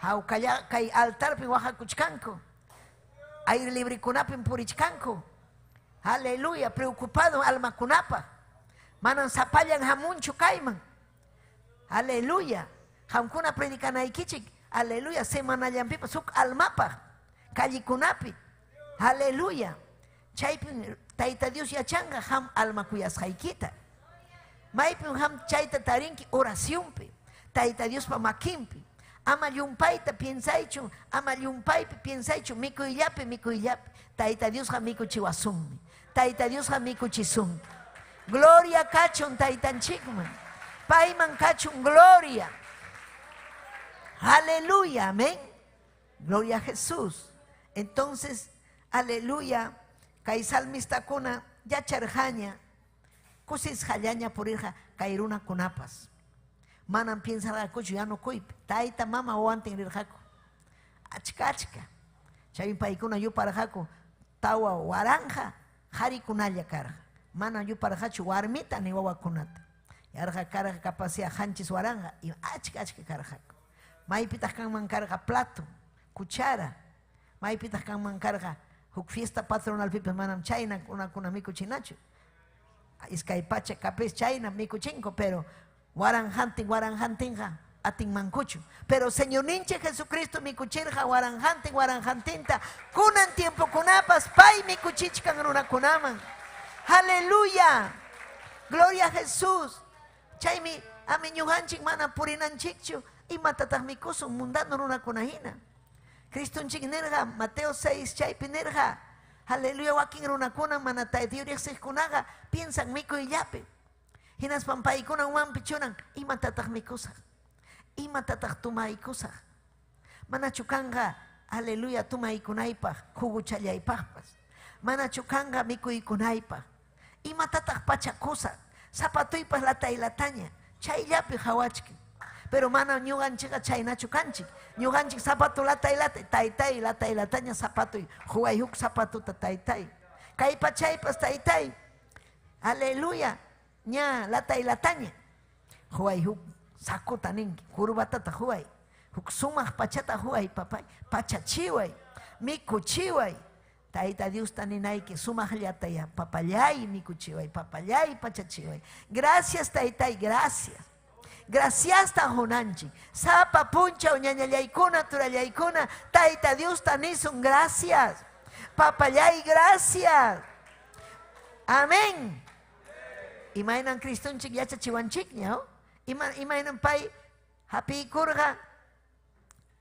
Hawkalla kay altarpi waqakuchkanku. Aire librekunapim purichkanku. Aleluya, preocupado almakunapaq. Manam sapallan hamunchu kayman. Aleluya. Qamkuna predicanaykichik. Aleluya, semanallanpipas huk almapaq callikunapi. Aleluya. Chaypim Tayta Dios yachanqa qam almakuyasqaykita. Maypim qam chayta tarinki oracionpi, Tayta Diospa makinpi. Ama llumpayta piensaychu, ama llumpaypi piensaychu, mikuyllapi, mikuyllapi. Tayta Diosqa mikuchiwasunmi. Tayta Diosqa mikuchisunki. Gloria kachun Taytanchikman. Payman kachun gloria. Aleluya, amén. Gloria a Jesús. Entonces, aleluya, kay salmistakuna yacharqaña, kusisqallaña purirqa kay runakunapas. Manam piensarqakuchu yanukuypi. Tayta mama wawantin rirqaku. Achka achka. Chaymi paykuna yuparqaku 4000 qharikunalla karqa. Manam yuparqachu warmita ni wawakunata. Yarqa karqa capacidad 7000 y achka achka karqaku. Maypitaq kanman karqa plato, cuchara. Maypitaq kanman karqa huk fiesta patronalpipas manam chayna runakuna mikuchinachu. Iskay pacha kapis chayna mikuchinku, pero waranjantin waranjantinqa atinmankuchu. Pero Señorninchik Jesucristo mikuchirqa waranjantin waranjantinta kunan tiempokunapas pay mikuchichkan runakunaman. Aleluya. Gloria a Jesús. Chaymi ami ñuqanchik mana purinanchikchu imatataq mikusun mundano runakuna hina. Cristonchik nirqa Mateo 6 chaypi nirqa. Aleluya, wakin runakuna mana Tayta Dios riqsiqkunaqa piensan mikuyllapi. Hinaspam paykuna umanpi churan imatataq mikusaq, imatataq tumaykusaq. Manachu kanqa, aleluya, tumaykunaypaq, juguchallaypaqpas. Manachu kanqa mikuykunaypaq. Imatataq pachakusaq, zapatuypas lataylataña, chayllapi qawachkin. Pero mana ñuqanchikqa chaynachu kanchik. Ñuqanchik zapato latay latay, taytay lataylataña zapatuy, huway huk zapatuta taytay. Kay pachaypas taytay, aleluya, ña lataylataña. Huway huk sakuta ninki, curbatata huway, huk sumaq pachata huway papay, pachachiway, mikuchiway. Tayta Diosta ninayki sumaqllataya, papallay mikuchiway, papallay pachachiway. Gracias taytay, gracias. Gracias hunanchik. Sapa punchaw ñañallaykuna, turallaykuna, Tayta Diosta nisun gracias. Papallay, gracias. Amén. Imaynan Cristonchik yachachiwanchikña, Ima, imaynan pay hapiykurqa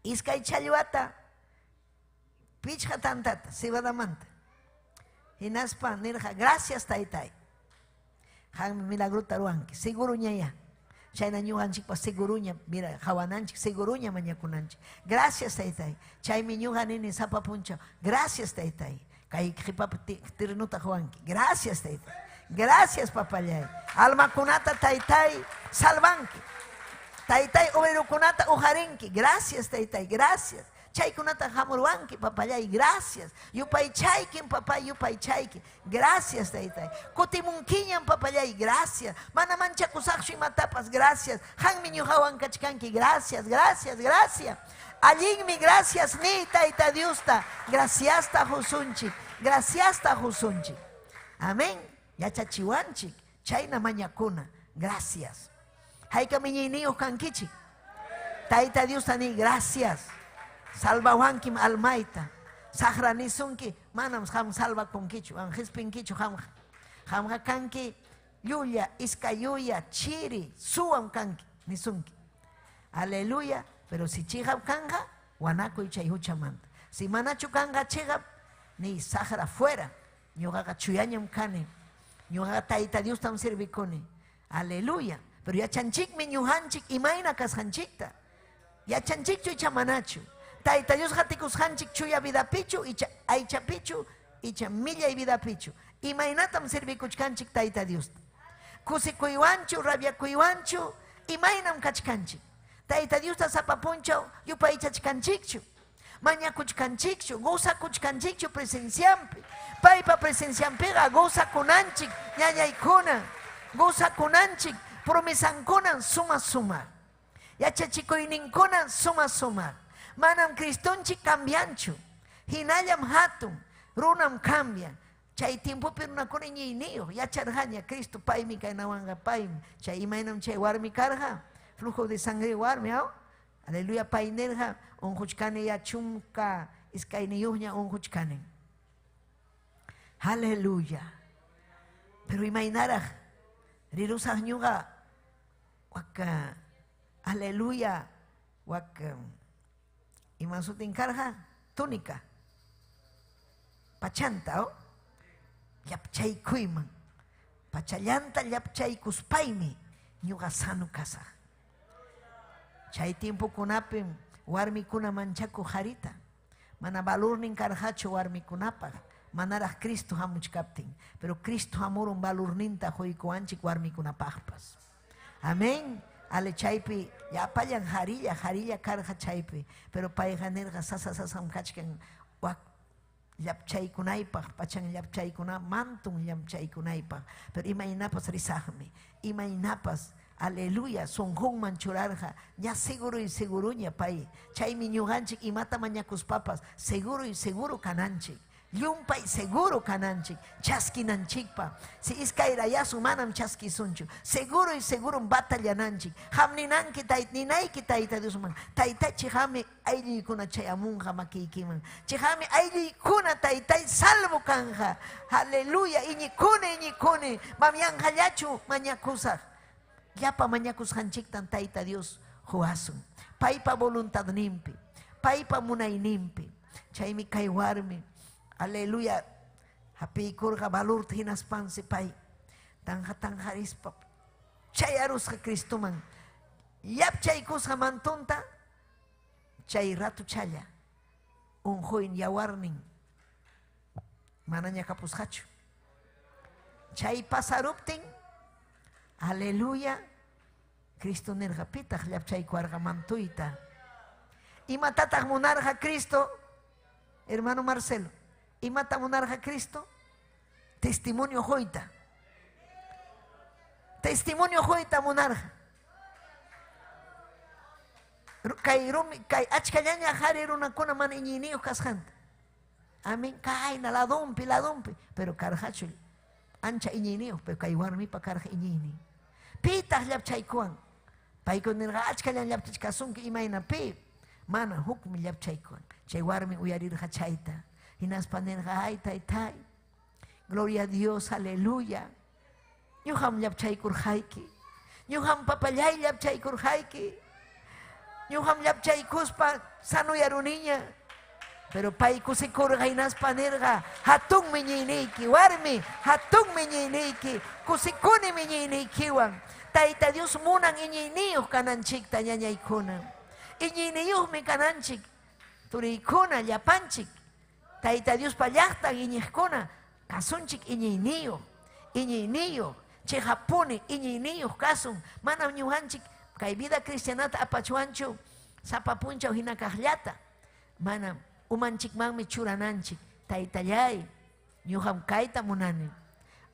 iskay challwata pichqa tantata cebadamanta. Hinaspa nirqa, gracias taytay. Qammi milagrota ruwanki, seguroñayá. Chayna ñuqanchikpas seguroña, mira, qawananchik, seguroña mañakunanchik. Gracias taytay. Chaymi ñuqa nini sapa punchaw, gracias taytay. Kay qhipapi terrenota quwanki. Gracias taytay. Gracias papallay. Almakunata taytay salvanki. Taytay obrerokunata uqarinki. Gracias taytay, gracias. Chaykunata hamurwanki papallay, gracias. Yupaychaykim papay, yupaychayki. Gracias taytay. Kutimunkiñam papallay, gracias. Mana manchakusaqchu imatapas, gracias. Qanmi ñuqawan kachkanki, gracias, gracias, gracias. Allinmi gracias ni Tayta Diosta, graciasta qusunchik, graciasta qusunchik. Amén. Yachachiwanchik, chayna mañakuna, gracias. Haykam iñiyniyuq kankichik? Tayta Diosta ni gracias. Salvawankim almayta. Saqra nisunki, manam qam salvakunkichu, qam qispinkichu qamqa. Qamqa kanki llulla, iskayuya, chiri, suwam kanki nisunki. Aleluya. Pero si chiqap kanqa, wanakuy chay huchamanta. Si manachu kanqa chiqap, ni saqra fuera. Ñuqaqa chuyañam kani. Ñuqaqa Tayta Diostam servikuni. Aleluya. Pero yachanchikmi ñuqanchik imayna kasqanchikta. Yachanchikchu icha manachu. Tayta Dios qatikusqanchik chuya vidapichu icha aychapichu icha millay vidapichu. Imaynatam servikuchkanchik Tayta Diosta. Kusikuywanchu, rabiakuywanchu, imaynam kachkanchik. Tayta Diosta sapa punchaw yupaychachkanchikchu. Mañakuchkanchikchu, gozakuchkanchikchu presencianpi. Paypa presencianpiqa gozakunanchik ñañaykuna, gozakunanchik promesankunan suma suma. Yachachikuyninkunan suma suma. Manam Cristonchik cambianchu. Hinallam hatun, runam cambian. Chay tiempopi runakuna iñiyniyuq yacharqaña Cristo paymi kaynawanqa paymi. Chay imaynam chay warmi karqa, flujo de sangre warmi, aw? Aleluya, pay nirqa, unquchkani ya chunka iskayniyuqña unquchkani. Aleluya. Pero imaynaraq rirusaq ñuqa wak aleluya wak ima sutin karqa túnica pachanta oh? Llapchaykuyman pachallanta llapchaykuspaymi ñuqa sano kasaq. Chay tiempokunapim warmikuna manchakuq qarita. Mana valornin karqachu warmikunapaq, manaraq Cristo hamuchkaptin. Pero Cristo hamurun valorninta quykuwanchik warmikunapaqpas. Amén. Ale chaypi llapallan harilla, harilla karqa chaypi. Pero payqa nirqa sasa sasam kachkan wak llapchaykunaypaq, pachan llapchaykuna, mantun llapchaykunaypaq. Pero imaynapas risaqmi, imaynapas, aleluya, sunqunman churarqa, ña seguro y seguruña pay. Chaymi ñuqanchik imata mañakuspapas, seguro y seguro kananchik. Llumpay seguro kananchik, chaskinanchikpa. Si iskayrayasun manam chaskisunchu. Seguro y seguro batallananchik. Qam ninanki tayt ninayki Tayta Diosman. Taytachi qammi aylluykuna chayamunqa makiykiman. Chiqami aylluykuna taytay salvo kanja. Aleluya, iñikuni, iñikuni. Mamyanqallachu mañakusaq. Llapa mañakusqanchiktan Tayta Dios quwasun. Paypa voluntadninpi, paypa munayninpi. Chaymi kay warmi, aleluya, hapiykurqa valorta hinaspansi pay tanja tanjarispa chayarusqa Cristoman. Llapchaykusqa mantonta chay ratuchalla unquyn yawarnin manaña kapusqachu. Chay pasaruptin, aleluya, Cristo nirqa, pitaq llapchaykuwarqa mantuyta. Imatataq munarqa Cristo, hermano Marcelo? Imata munarqa Cristo? Testimonio quyta. Testimonio quyta munarqa. Kay rumi, kay achkallaña qhari runakuna mana iñiyniyuq kasqanta. Amén, kayna ladonpi, ladonpi, pero karqachu ancha iñiyniyuq, pero kay warmipa karqa iñiynin. Pitaq llapchaykuwan? Paykuna nirqa achkallan llapchachkasunki imayna pi? Mana hukmi llapchaykuwan. Chay warmi uyarirqa chayta. Hinaspa nirqa, ay taytay, gloria a Dios, aleluya. Ñuqam llapchaykurqayki. Ñuqam papallay llapchaykurqayki. Ñuqam llapchaykuspa sanuyaruniña. Pero pay kusikurqa hinaspa nirqa, hatunmi iñiyniyki, warmi, hatunmi iñiyniyki, kusikunim iñiyniykiwan. Tayta Dios munan iñiyniyuq kananchikta ñañaykuna. Iñiyniyuqmi kananchik, turiykuna, llapanchik. Tayta Diospa llaqtan iñiqkuna kasunchik iñiyniyuq, iñiyniyuq, cheqapuni iñiyniyuq kasun. Manam ñuqanchik kay vida cristianata apachuanchu sapa punchaw hina kaqllata. Manam umanchikmanmi churananchik. Taytallay, ñuqam kayta munani.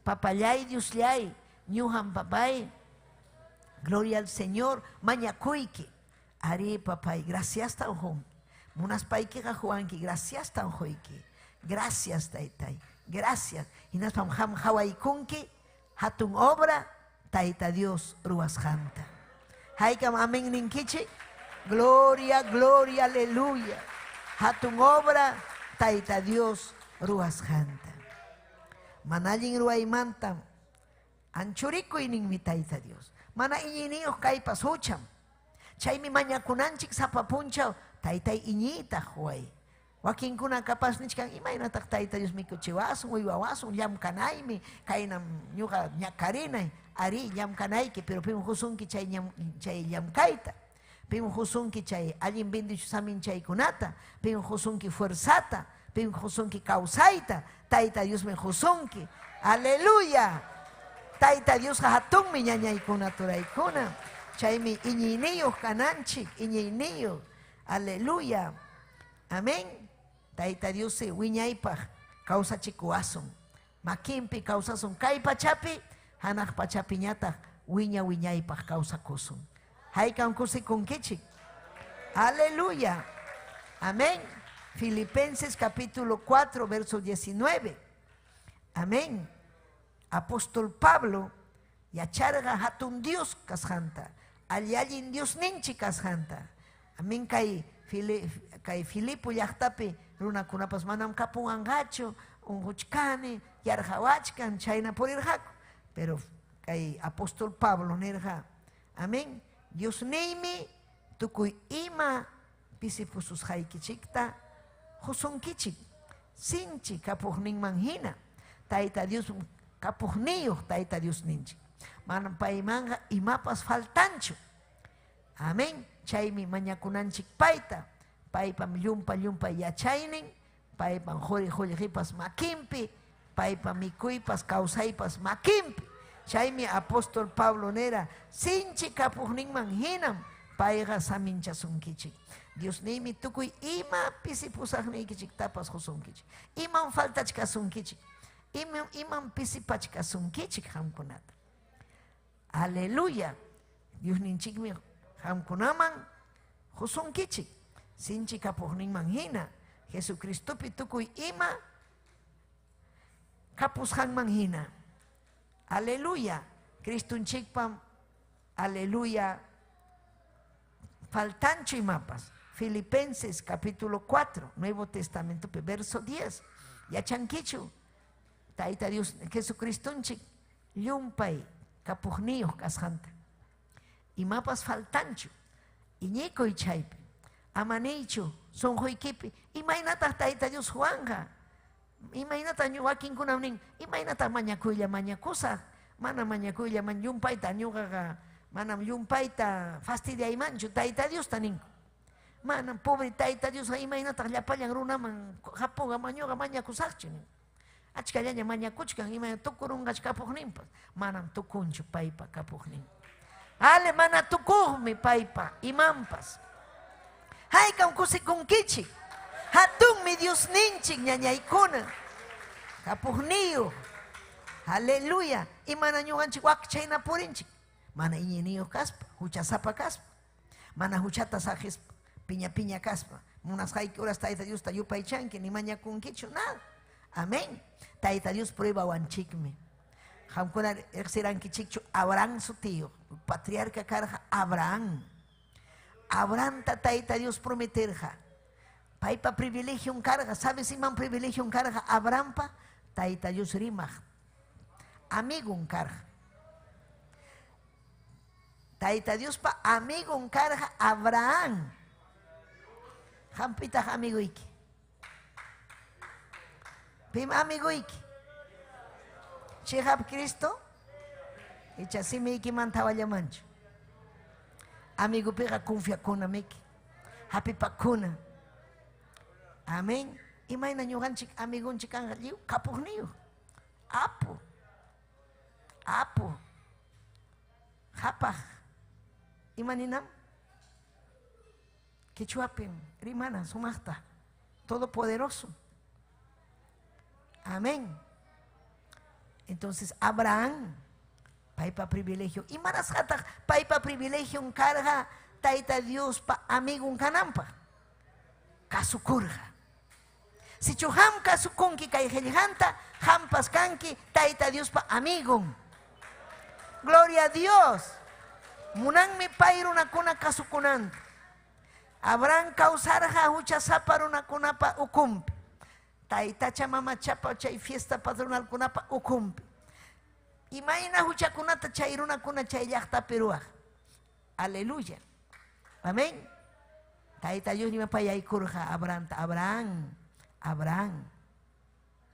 Papallay, Diosllay, ñuqam papay. Gloria al Señor, mañakuyki. Ari, papay, gracias tan junki. Munaspaykiqa huwanki, gracias tan huyki. Gracias, taytay. Gracias. Hinaspam qam hawaykunki hatun obra Tayta Dios ruwasqanta. Haykam amén ninkichik? Gloria, gloria, aleluya. Hatun obra Tayta Dios ruwasqanta. Mana allin ruwaymantam anchurikuy ninmi Tayta Dios. Mana iñiyniyuq kaypas hucham. Chaymi mañakunanchik sapa punchaw Taytay iñiyta huway. Wakinkuna capaz nichkan, imaynataq Tayta Dios mikuchiwasun, uywawasun, llamkanaymi, kaynam ñuqa ñakarinay. Arí, llamkanayki, pero pim husunki chay, chay llamkayta. Pim husunki chay allin bendichusamin chaykunata, pim husunki fuerzata, pim husunki kawsayta, Tayta Diosmi husunki. Aleluya. Tayta Diosqa hatunmi ñañaykuna turaykuna. Chaymi iñiyniyuq kananchik, iñiyniyuq. Aleluya. Amén. Tayta Dios wiñaypaq kawsachikuwasun. Makinpi kawsasun kay pachapi, hanaq pachapiñataq wiña wiñaypaq kawsakusun. Haykam kusikunkichik. Aleluya. Amén. Filipenses capítulo 4, verso 19. Amén. Apóstol Pablo yacharqa hatun Dios kasqanta, alli-allin Dios ninchik kasqanta. Amén. Kay, kay Filipo llaqtapi runakunapas manam kapuwanqachu, unquchkani, yarqawachkan, chayna purirqaku. Pero kay apóstol Pablo nirqa, amén, Dios niymi tukuy ima pisipususqaykichikta husunkichik, sinchi kapuqninman hina. Tayta Dios kapuqniyuq Tayta Dios ninchik. Manam paymanqa imapas faltanchu. Amén. Chaymi mañakunanchik payta. Paypam llumpa llumpa yachaynin, paypam quri qullqipas makinpi, paypa mikuypas kawsaypas makinpi. Chaymi apóstol Pablo nira, sinchi kapuqninman hinam payqa saminchasunkichik. Dios niymi tukuy ima pisipusaqniykichiktapas husunkichik. Imam faltachkasunkichik. Imam, imam pisipachkasunkichik qamkunata. Aleluya. Diosninchikmi qamkunaman husunkichik. Sinchi kapuqninman hina. Jesucristopi tukuy ima kapusqanman hina. Aleluya. Cristonchikpam, aleluya, faltanchu imapas. Filipenses capítulo 4, Nuevo Testamento, verso 10. Yachankichu, Tayta Dios Jesucristonchik llumpay kapuqniyuq kasqanta. Imapas faltanchu, iñikuy chaypi. Ama niychu sunquykipi, imaynataq Tayta Dios Juanja? Imaynataq wakinkunam nin, imaynataq mañakuylla mañakusaq? Mana mañakuylla man llumpayta ñuqaqa manam llumpayta fastidiaymanchu Tayta Diosta ninku. Manam pobre Tayta Diosqa imaynataq llapallan runaman hapunqa ñuqa mañakusaqchu nin. Achkallaña mañakuchkan imayna tukurunqach kapuqninpas. Manam tukunchu paypa kapuqnin. Ale mana tukuqmi paypa imanpas. Haykam kusikunkichik. Hatunmi Diosninchik ñañaykuna. Kapuqniyuq. Aleluya. Imana ñuqanchik wakchayna purinchik. Mana iñiyniyuq kaspa, huchasapa kaspa. Mana huchata saqispa, piña piña kaspa. Munasqayki horas Tayta Diosta yupaychanki, ni mañakunkichu, nada. Amén. Tayta Dios pruebawanchikmi. Qamkuna riqsirankichikchu Abraham sutiyuq, patriarca karqa Abraham. Abrahamta Tayta Dios prometerqa. Paypa privilegion karqa, ¿sabes imam privilegion karqa Abrahampa? Tayta Dios rimaq. Amigon karqa. Tayta Diospa amigon karqa Abraham. Hampitaq amigoyki. Pim amigoyki? Chiqap Cristo? Icha simiykimanta hawallamanchu. Amigupiqa confiakunamiki. Hapipakuna. Amén. Imayna ñuqanchik amigonchik kanqa lliw kapuqniyuq. Apu. Apu. Qhapaq. Ima ninam? Quechuapim rimana sumaqta. Todopoderoso. Amén. Entonces Abraham, paypa privilegio. Imanasqataq paypa privilegio karqa Tayta Diospa amigon kananpaq. Kasukurqa. Sichu qam kasukunki kay qillqanta, qampas kanki Tayta Diospa amigon. Gloria a Dios. Munanmi pay runakuna kasukunanta. Abraham kawsarqa huchasapa runakunapa ukumpi. Taytacha mamachapa chay fiesta patronalkunapa ukumpi. Imayna huchakunata chay runakuna chay llaqtapi ruwaq. Aleluya. Amén. Tayta Dios rimapayaykurqa Abrahamta. Abraham, Abraham.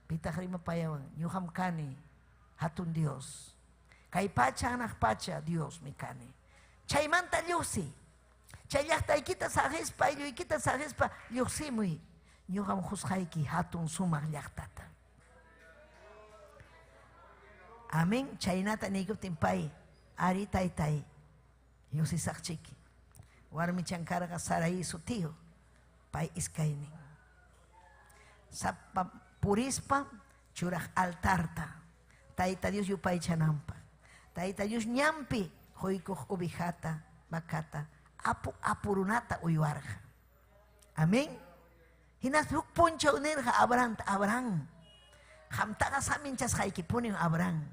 Pitaq rimapayawan? Ñuqam kani hatun Dios. Kay pacha hanaq pacha Diosmi kani. Chaymanta lluqsiy. Chay llaqtaykita saqispa, aylluykita saqispa lluqsimuy. Ñuqam qusqayki hatun sumaq llaqtata. Amén. Chaynata niykuptin pay, ari taytay, lluqsisaqchiki. Warmichan karqa Sarai sutiyuq, pay iskaynin. Sapa purispa churaq altarta Tayta Dios yupaychananpaq. Tayta Dios ñanpi quykuq ovejata, vacata, apu apurunata uywarqa. Amén. Hinaspa huk punchaw nirqa Abrahamta, Abraham, qamtaqa saminchasqaykipunim Abraham.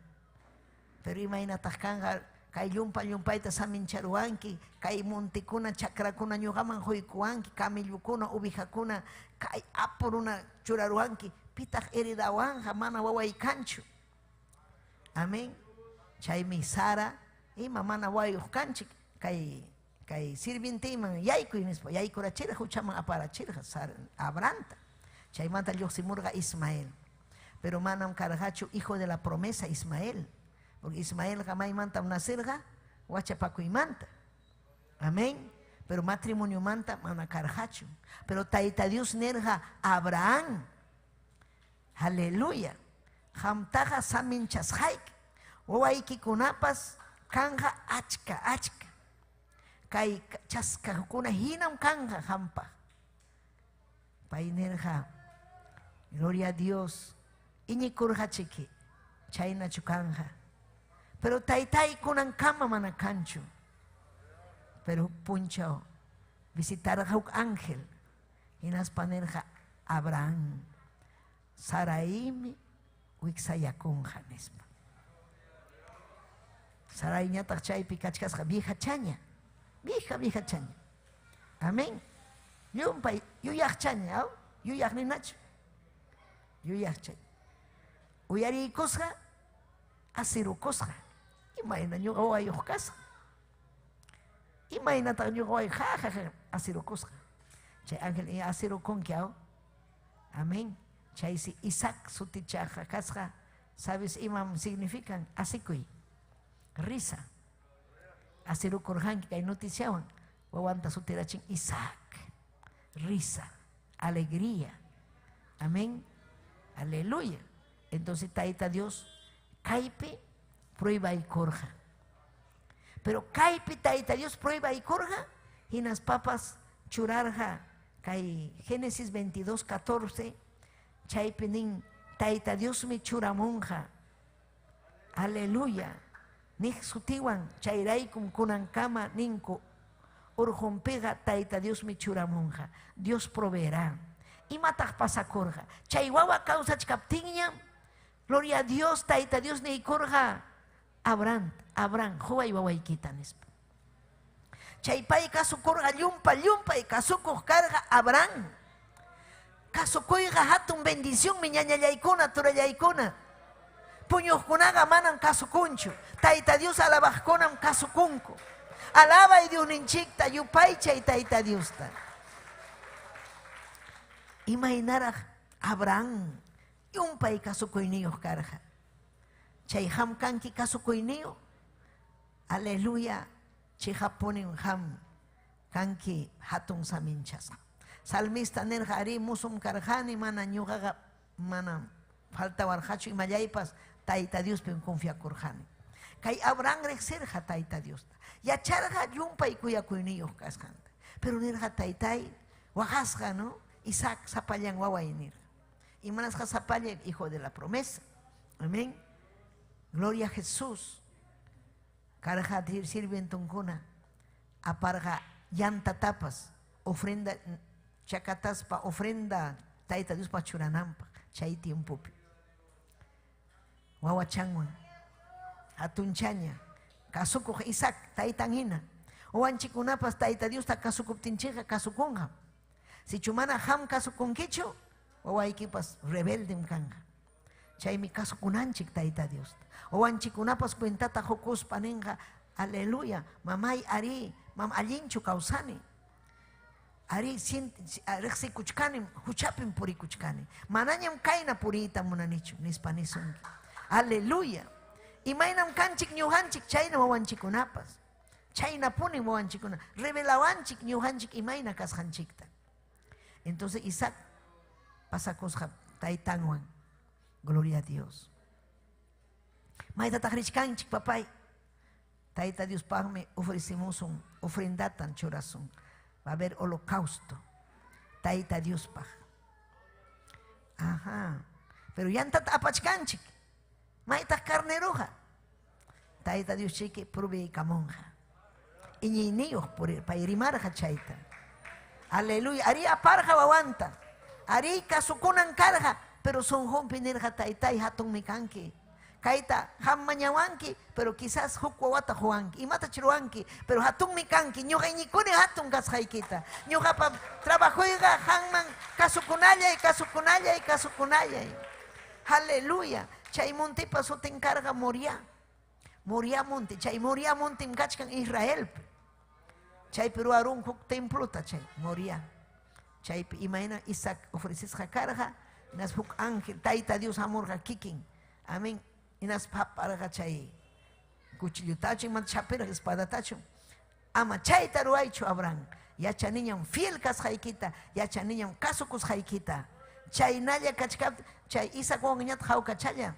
Pero imaynataq kanqa kay llumpa llumpayta samincharuwanki, kay montekuna, chakrakuna ñuqaman quykuwanki, camellokuna, ovejakuna, kay apu runa churaruwanki, pitaq heredawanqa mana waway kanchu. Amén. Chaymi Sara ima mana wawayuq kanchik, kay kay sirvienteyman yaykuy nispa yaykurachirqa, huchaman aparachirqa Abrahamta. Chaymanta lluqsimurqa Ismael. Pero manam karqachu hijo de la promesa Ismael. Porque Ismaelqa maymantam nacerqa? Wachapakuymanta. Amén. Pero matrimoniomanta mana karqachu. Pero Tayta Dios nirqa Abraham, aleluya, qamtaqa saminchasqayki, wawaykikunapas kanqa achka achka. Kay chaskakuna hinam kanqa qampaq. Pay nirqa, gloria a Dios, iñikurqachiki, chaynachu kanqa. Pero taytay kunankama mana kanchu. Pero huk punchaw visitarqa huk ángel, hinaspa nirqa, Abraham, Saraimi wiksayakunqa nispa. Saraiñataq chaypi kachkasqa viejachaña, vieja viejachaña. Amén. Llumpay yuyaqchaña, aw? Yuyaq ninachu. Yuyaqchaña. Uyariykusqa, asirukusqa. Imayna ñuqa wawayuq kasqa. Imaynataq ñuqa wawayuq ja ja ja asirukusqa. Chay ángel asirukunki, aw? Amén. Chaysi Isaac sutichaqa kasqa, ¿sabes imam significan? Asikuy, risa. Asirukurqanki kay noticiawan, wawanta sutirachin Isaac. Risa, alegría. Amén. Aleluya. Entonces Tayta Dios kaypi pruebaykurqa. Pero kaypi Tayta Dios pruebaykurqa, hinaspapas churarqa kay Génesis 22, 14, chaypi nin Tayta Diosmi churamunqa. Aleluya. Niq sutiwan chayraykum kunankama ninku urqunpiqa Tayta Diosmi churamunqa. Dios proveerá. Imataq pasakurqa? Chay wawa kawsachkaptinñam, gloria a Dios, Tayta Dios niykurqa Abraham, Abraham, huway wawaykita nispa. Chay pay kasukurqa llumpa llumpay kasukuq karqa Abraham. Kasukuyqa hatun bendicionmi ñañallaykuna, turallaykuna. Puñuqkunaqa manam kasukunchu. Tayta Dios alabaqkunam kasukunku. Alabay Diosninchikta, yupaychay Tayta Diosta. Imaynaraq Abraham llumpay kasukuyniyuq karqa. Chay ham kanki kasukuyniyuq. Aleluya. Chiqapunim ham kanki hatun saminchasqa. Salmista nirqa arí musum karqani mana ñuqaqa mana faltawarqachu imallaypas Tayta Diospim confiakurqani. Kay Abraham riqsirqa Tayta Diosta. Yacharqa llumpay kuyakuyniyuq kasqanta. Pero nirqa taytay waqasqa, ¿no? Isaac sapallan waway nirqa. Imanasqa sapallan hijo de la promesa. Amén. Gloria a Jesús. Karqa sirvientunkuna aparqa llantatapas ofrenda chakataspa ofrenda Tayta Diospa churananpaq chay tiempopi. Wawachanwan hatunchaña kasukuq Isaac taytan hina. Wawanchikkunapas Tayta Diosta kasukuptinchikqa kasukunqam. Sichu mana ham kasukunkichu, wawaykipas rebeldem kanqa. Chaymi kasukunanchik Tayta Diosta. Wawanchikkunapas cuentata qukuspa ninqa, aleluya, mamay arí, mam allinchu kawsani. Arí, riqsikuchkanim, huchapim purikuchkani. Manañam kayna puriyta munanichu, nispa nisunki. Aleluya. Imaynam kanchik ñuqanchik chayna wawanchikkunapas. Chaynapunim wawanchikkuna. Revelawanchik ñuqanchik imayna kasqanchikta. Entonces Isaac pasakusqa taytanwan. Gloria a Dios. Maytataq richkanchik, papay? Tayta Diospaqmi ofrecimusun, ofrendatan churasun. Va a haber holocausto. Tayta Diospaq. Ajá. Pero yantata apachkanchik. Maytaq carneroqa. Tayta Dios chiki proveykamunqa. Iñiyniyuq purir, pay rimarqa chayta. Aleluya. Arí aparqa wawanta. Arí kasukunan karqa, pero sunqunpi nirqa taytay hatunmi kanki. Kayta qam mañawanki, pero quizás huk wawata quwanki. Imata ruwanki, pero hatunmi kanki. Ñuqa iñikuni hatun kasqaykita. Ñuqapa trabajoyqa qamman kasukunallay, kasukunallay, kasukunallay. Aleluya. Chay montepa sutin karqa Moria. Moria monte. Chay Moria montem kachkan Israelpi. Chaypi ruwarun huk templota chay Moria. Chaypi imayna Isaac ofrecisqa karqa, hinaspa huk ángel Tayta Dios hamurqa kikin. Amén. Hinaspa aparqa chay cuchillotachu imata chapirqa espadatachu. Ama chayta ruwaychu Abraham. Yachaniñam fiel kasqaykita, yachaniñam kasukusqaykita. Chaynalla kachkaptin chay Isaacwan ñataq hawkachalla,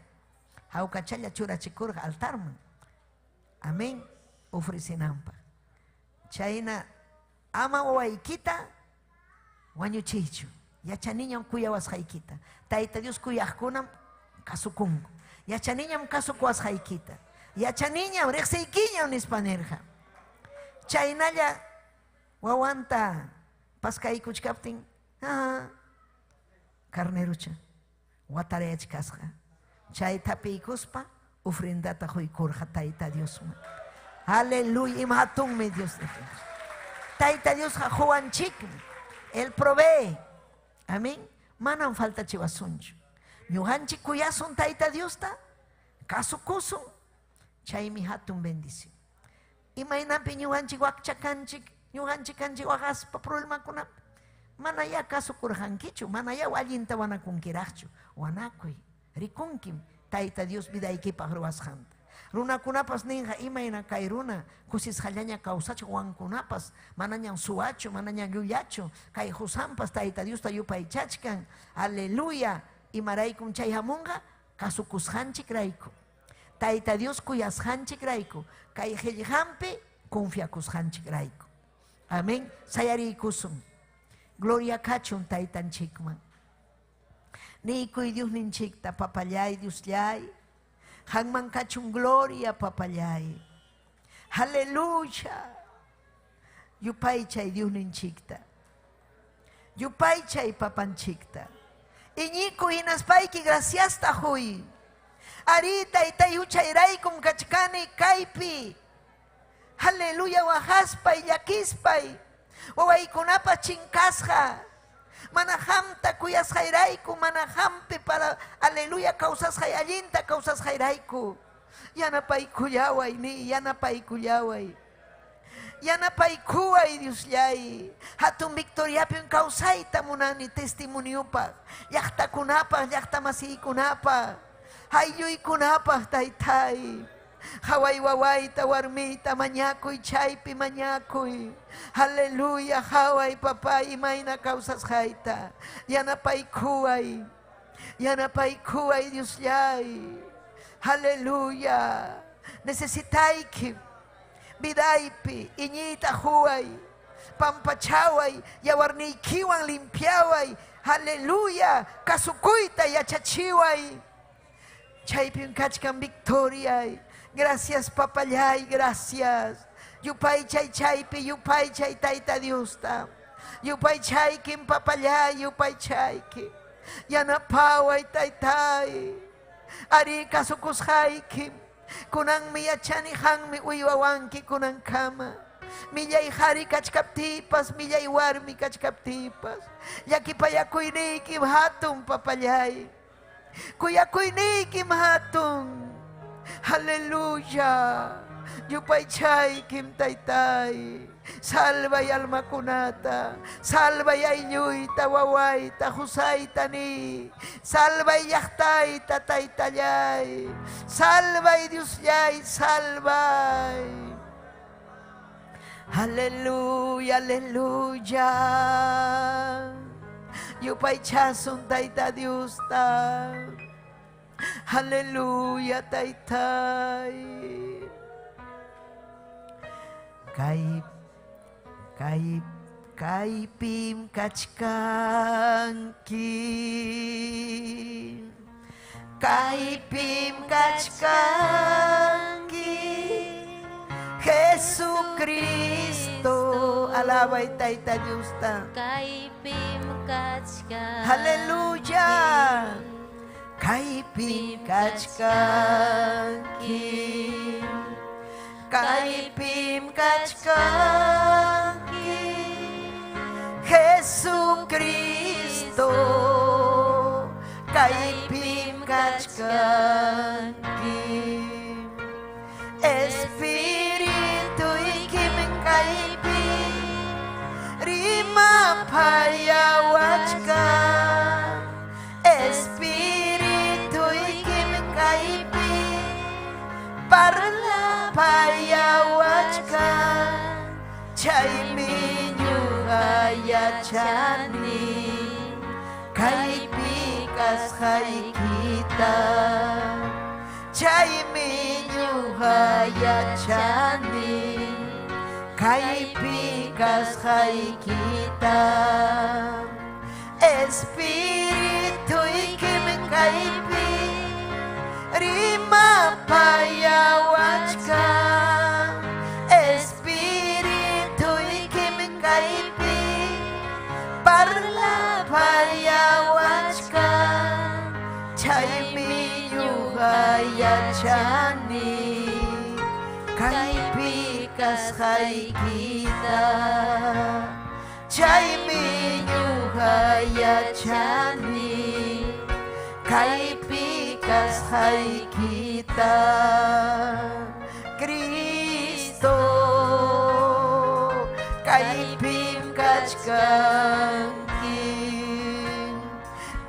hawkachalla churachikurqa altarman. Amén. Ofrecinanpaq. Chayna ama wawaykita wañuchiychu. Yachaniñam kuyawasqaykita. Tayta Dios kuyaqkunam kasukunku. Yachaniñam kasukuwasqaykita. Yachaniñam riqsiykiñam nispa nirqa. Chaynalla wawanta paskaykuchkaptin, carnerucha watarayachkasqa. Chay tapiykuspa ofrendata quykurqa Tayta Diosman. Aleluya, ima hatunmi Dios. Tayta Diosqa quwanchikmi. Él provee. Amén. Manam faltachiwasunchu. Ñuqanchik kuyasun Tayta Diosta, kasukusun, chaymi hatun bendición. Imaynanpi ñuqanchik wakcha kanchik, ñuqanchik kanchik waqaspa problemakunapi. Mana ya kasukurqankichu, mana ya allinta wanakunkiraqchu. Wanakuy, rikunkim Tayta Dios vidaykipaq ruwasqanta. Runakunapas ninqa imayna kay runa kusisqallaña kawsachun, wankunapas manañam suwachu, manañam llullachu, kay qusanpas Tayta Diosta yupaychachkan. Aleluya. Imaraykum chay hamunqa? Kasukusqanchikrayku. Tayta Dios kuyasqanchikrayku. Kay qillqanpi confiakusqanchikrayku. Amén. Sayariykusun. Gloria kachun Taytanchikman. Niykuy Diosninchikta, papallay, Diosllay. Qamman kachun gloria, papallay. Aleluya. Yupaychay Diosninchikta. Yupaychay papanchikta. Iñikuy hinaspayki graciasta huy. Ari taytay huchayraykum kachkani kaypi. Aleluya waqaspay llakispay. Wawaykunapa chinkasqa. Mana hamta kuyasqayrayku, mana hampi para aleluya kawsasqay allinta kawsasqayrayku. Yanapaykullaway ni, yanapaykullaway. Yanapaykuway Diosllay. Hatun victoriapim kawsayta munani testimoniopaq, llaqtakunapaq, llaqtamasiykunapaq, aylluykunapaq taytay. Haway wawayta warmiyta mañakuy chaypi mañakuy. Aleluya, haway papay imayna kawsasqayta. Yanapaykuway. Yanapaykuway Diosllay. Aleluya. Necesitayki vidaypi iñiyta huway. Pampachaway, yawarniykiwan limpiaway. Aleluya. Kasukuyta yachachiway. Chaypim kachkan victoria. Gracias papallay, gracias. Yupaychay chaypi, yupaychay tayta Diosta. Yupaychaykim papallay, yupaychayki. Yanapaway taytay. Ari kasukusqaykim. Kunanmi yachani hanmi uywawanki kunankama. Millay qhari kachkaptipas, millay warmi kachkaptipas. Llakipayakuyninkim hatun papallay. Kuyakuyninkim hatun. Aleluya. Yupaychaykim taytay. Salvay almakunata. Salvay aylluyta, wawayta, husayta ni. Salvay llaqtayta, taytallay. Salvay Diosllay, salvay. Aleluya, aleluya. Yupaychasun tayta Diosta. Aleluya, taytay. Kay, kay, kaypim kachkanki. Kaypim kachkanki. Jesucristo, alabay tayta Diosta. Kaypim kachkanki. Aleluya. Kaypim kachkanki. Kaypim kachkanki. Jesucristo. Kaypim kachkanki. Espirituykim kaypi rimapayawachkan. Espirituykim kaypi parlapayawachkan. Chaymi ñuqa yachani kaypi kasqaykita. Chaymi ñuqa yachani kaypi kasqaykita. Espirituykim kaypi rimapayawachkan. Espirituykim kaypi parlapayawachkan. Chaymi ñuqa yachani kaypi kasqaykita. Chaymi ñuqa yachani kaypi kasqaykita. Cristo, kaypim kachkanki.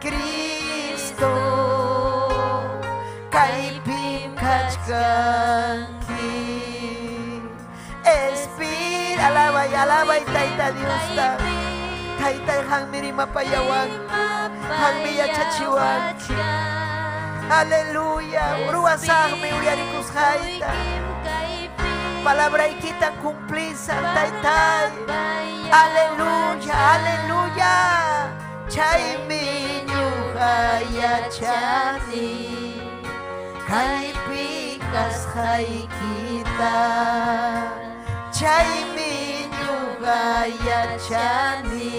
Cristo, kaypim kachkanki. Espíritu, alabay, alabay tayta Diosta. Taytay hanmi rimapayawanki. Hanmi yachachiwanki. Aleluya. Ruwasaqmi uyarikusqayta. Palabraykita cumplisan, taytay. Aleluya, aleluya. Chaymi ñuqa yachani kaypi kasqaykita. Chaymi ñuqa yachani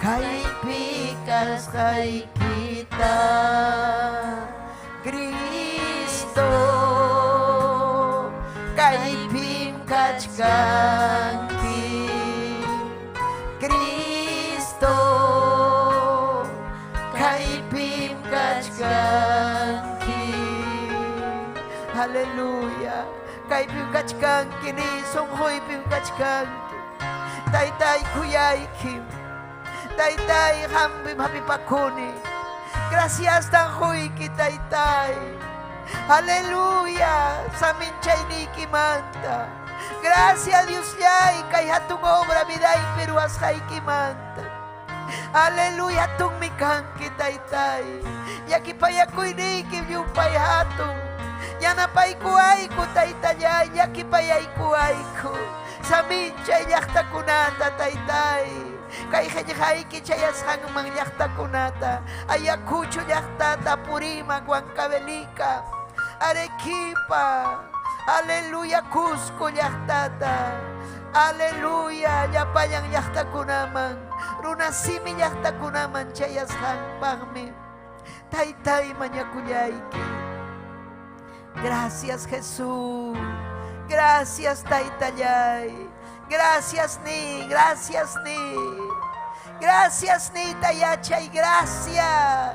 kaypi kasqaykita. Cristo, kaypim kachkanki. Cristo, kaypim kachkanki. Aleluya. Kaypim kachkanki ni sunquypim kachkanki. Taytay kuyaykim. Taytay hampim hapipakuni. Gracias tan quyki taytay. Aleluya. Saminchayniykimanta. Gracias Diosllay kay hatun obra vidaypi ruwasqaykimanta. Aleluya hatunmi kanki taytay. Llakipayakuyninki llumpay hatun. Yanapaykuwayku taytallay llakipayaykuwayku. Saminchay llaqtakunata taytay. Kay qillqayki chayasqanman llaqtakunata. Ayacucho llaqtata Apurímac, Huancavelica, Arequipa. Aleluya Cusco llaqtata. Aleluya llapallan llaqtakunaman. Runasimi llaqtakunaman chayasqanpaqmi. Taytay mañakullayki. Gracias Jesús. Gracias Taytallay. Gracias ni, gracias ni. Gracias ni tayachay, gracias.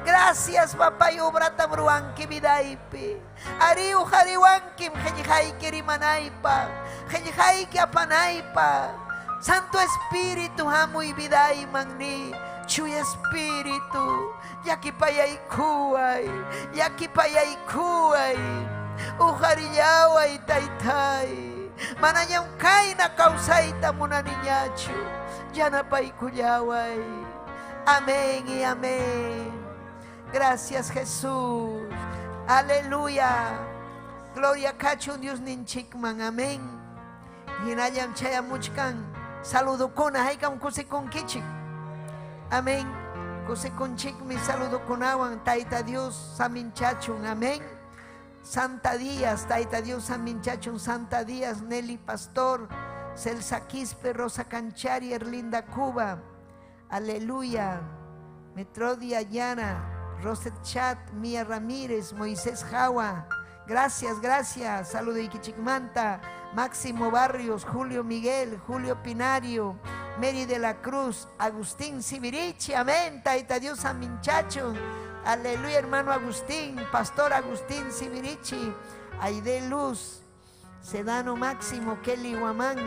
Gracias papay obratam ruwanki vidaypi. Ariw hariwankim qillqayki rimanaypaq, qillqayki apanaypaq. Santo Espíritu hamuy vidayman ni. Chuya Espíritu, llakipayaykuway, llakipayaykuway. Uqarillaway taytay. Manañam kayna kawsayta munaniñachu. Yanapaykullaway. Amén y amén. Gracias Jesús. Aleluya. Gloria kachun Diosninchikman. Amén. Hinallam chayamuchkan. Saludukuna haykam kusikunkichik. Amén. Kusikunchikmi saludukunawan Tayta Dios saminchachun. Amén. Santa Díaz, Tayta Dios saminchachun Santa Díaz, Nelly Pastor, Celsa Quispe, Rosa Canchari, Erlinda Cuba. Aleluya. Metrodia Ayana, Roset Chat, Mía Ramírez, Moisés Jawa. Gracias, gracias. Saludo Iquichicmanta, Máximo Barrios, Julio Miguel, Julio Pinario, Mary de la Cruz, Agustín Sibirichi, amén. Taita Dios Aminchacho. Aleluya, hermano Agustín, Pastor Agustín Sibirichi, Aide Luz, Sedano Máximo, Kelly Guamán,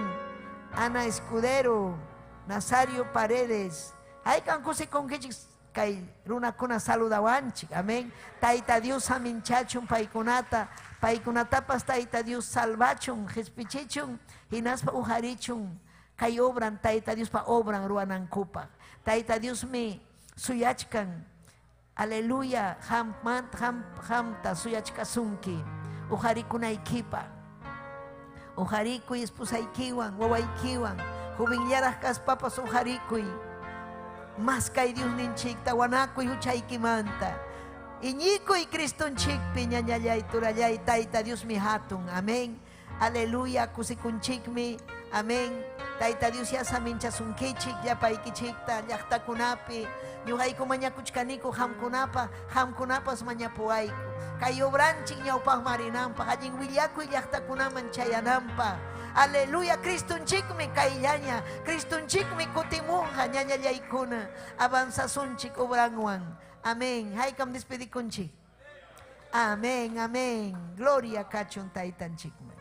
Ana Escudero, Nazario Paredes. Ay, kusikunkichik kay runakuna saludawanchik. Amén. Tayta Dios aminchachun paykunata, paykunatapas Tayta Dios salvachun, qispichichun, hinaspa uqarichun. Kay obran Tayta Diospa obran ruwanankupaq. Tayta Diosmi suyachkan. Aleluya, hamta suyachkasunki. Uqarikunaykipaq. Uqarikuy esposaykiwan, wawaykiwan, jovenllaraq kaspapas uqarikuy. Maskay Diosninchikta wanakuy huchaykimanta. Iñikuy Cristonchikpi ñañallay turallay Tayta Diosmi hatun. Amén. Aleluya, kusikunchikmi. Amén. Tayta Dios ya saminchasunkichik llapaykichikta llaqtakunapi. Ñuqayku mañakuchkaniku qamkunapa, qamkunapas mañapuwayku. Kay obranchik ñawpaqman rinanpaq, allin willakuy llaqtakunaman chayananpaq. Aleluya, Cristonchikmi kayllaña, Cristonchikmi kutimunqa ñañallaykuna. Avanzasunchik obranwan. Amén. Haykam despedikunchik. Amén, amén. Gloria kachun taytanchikman.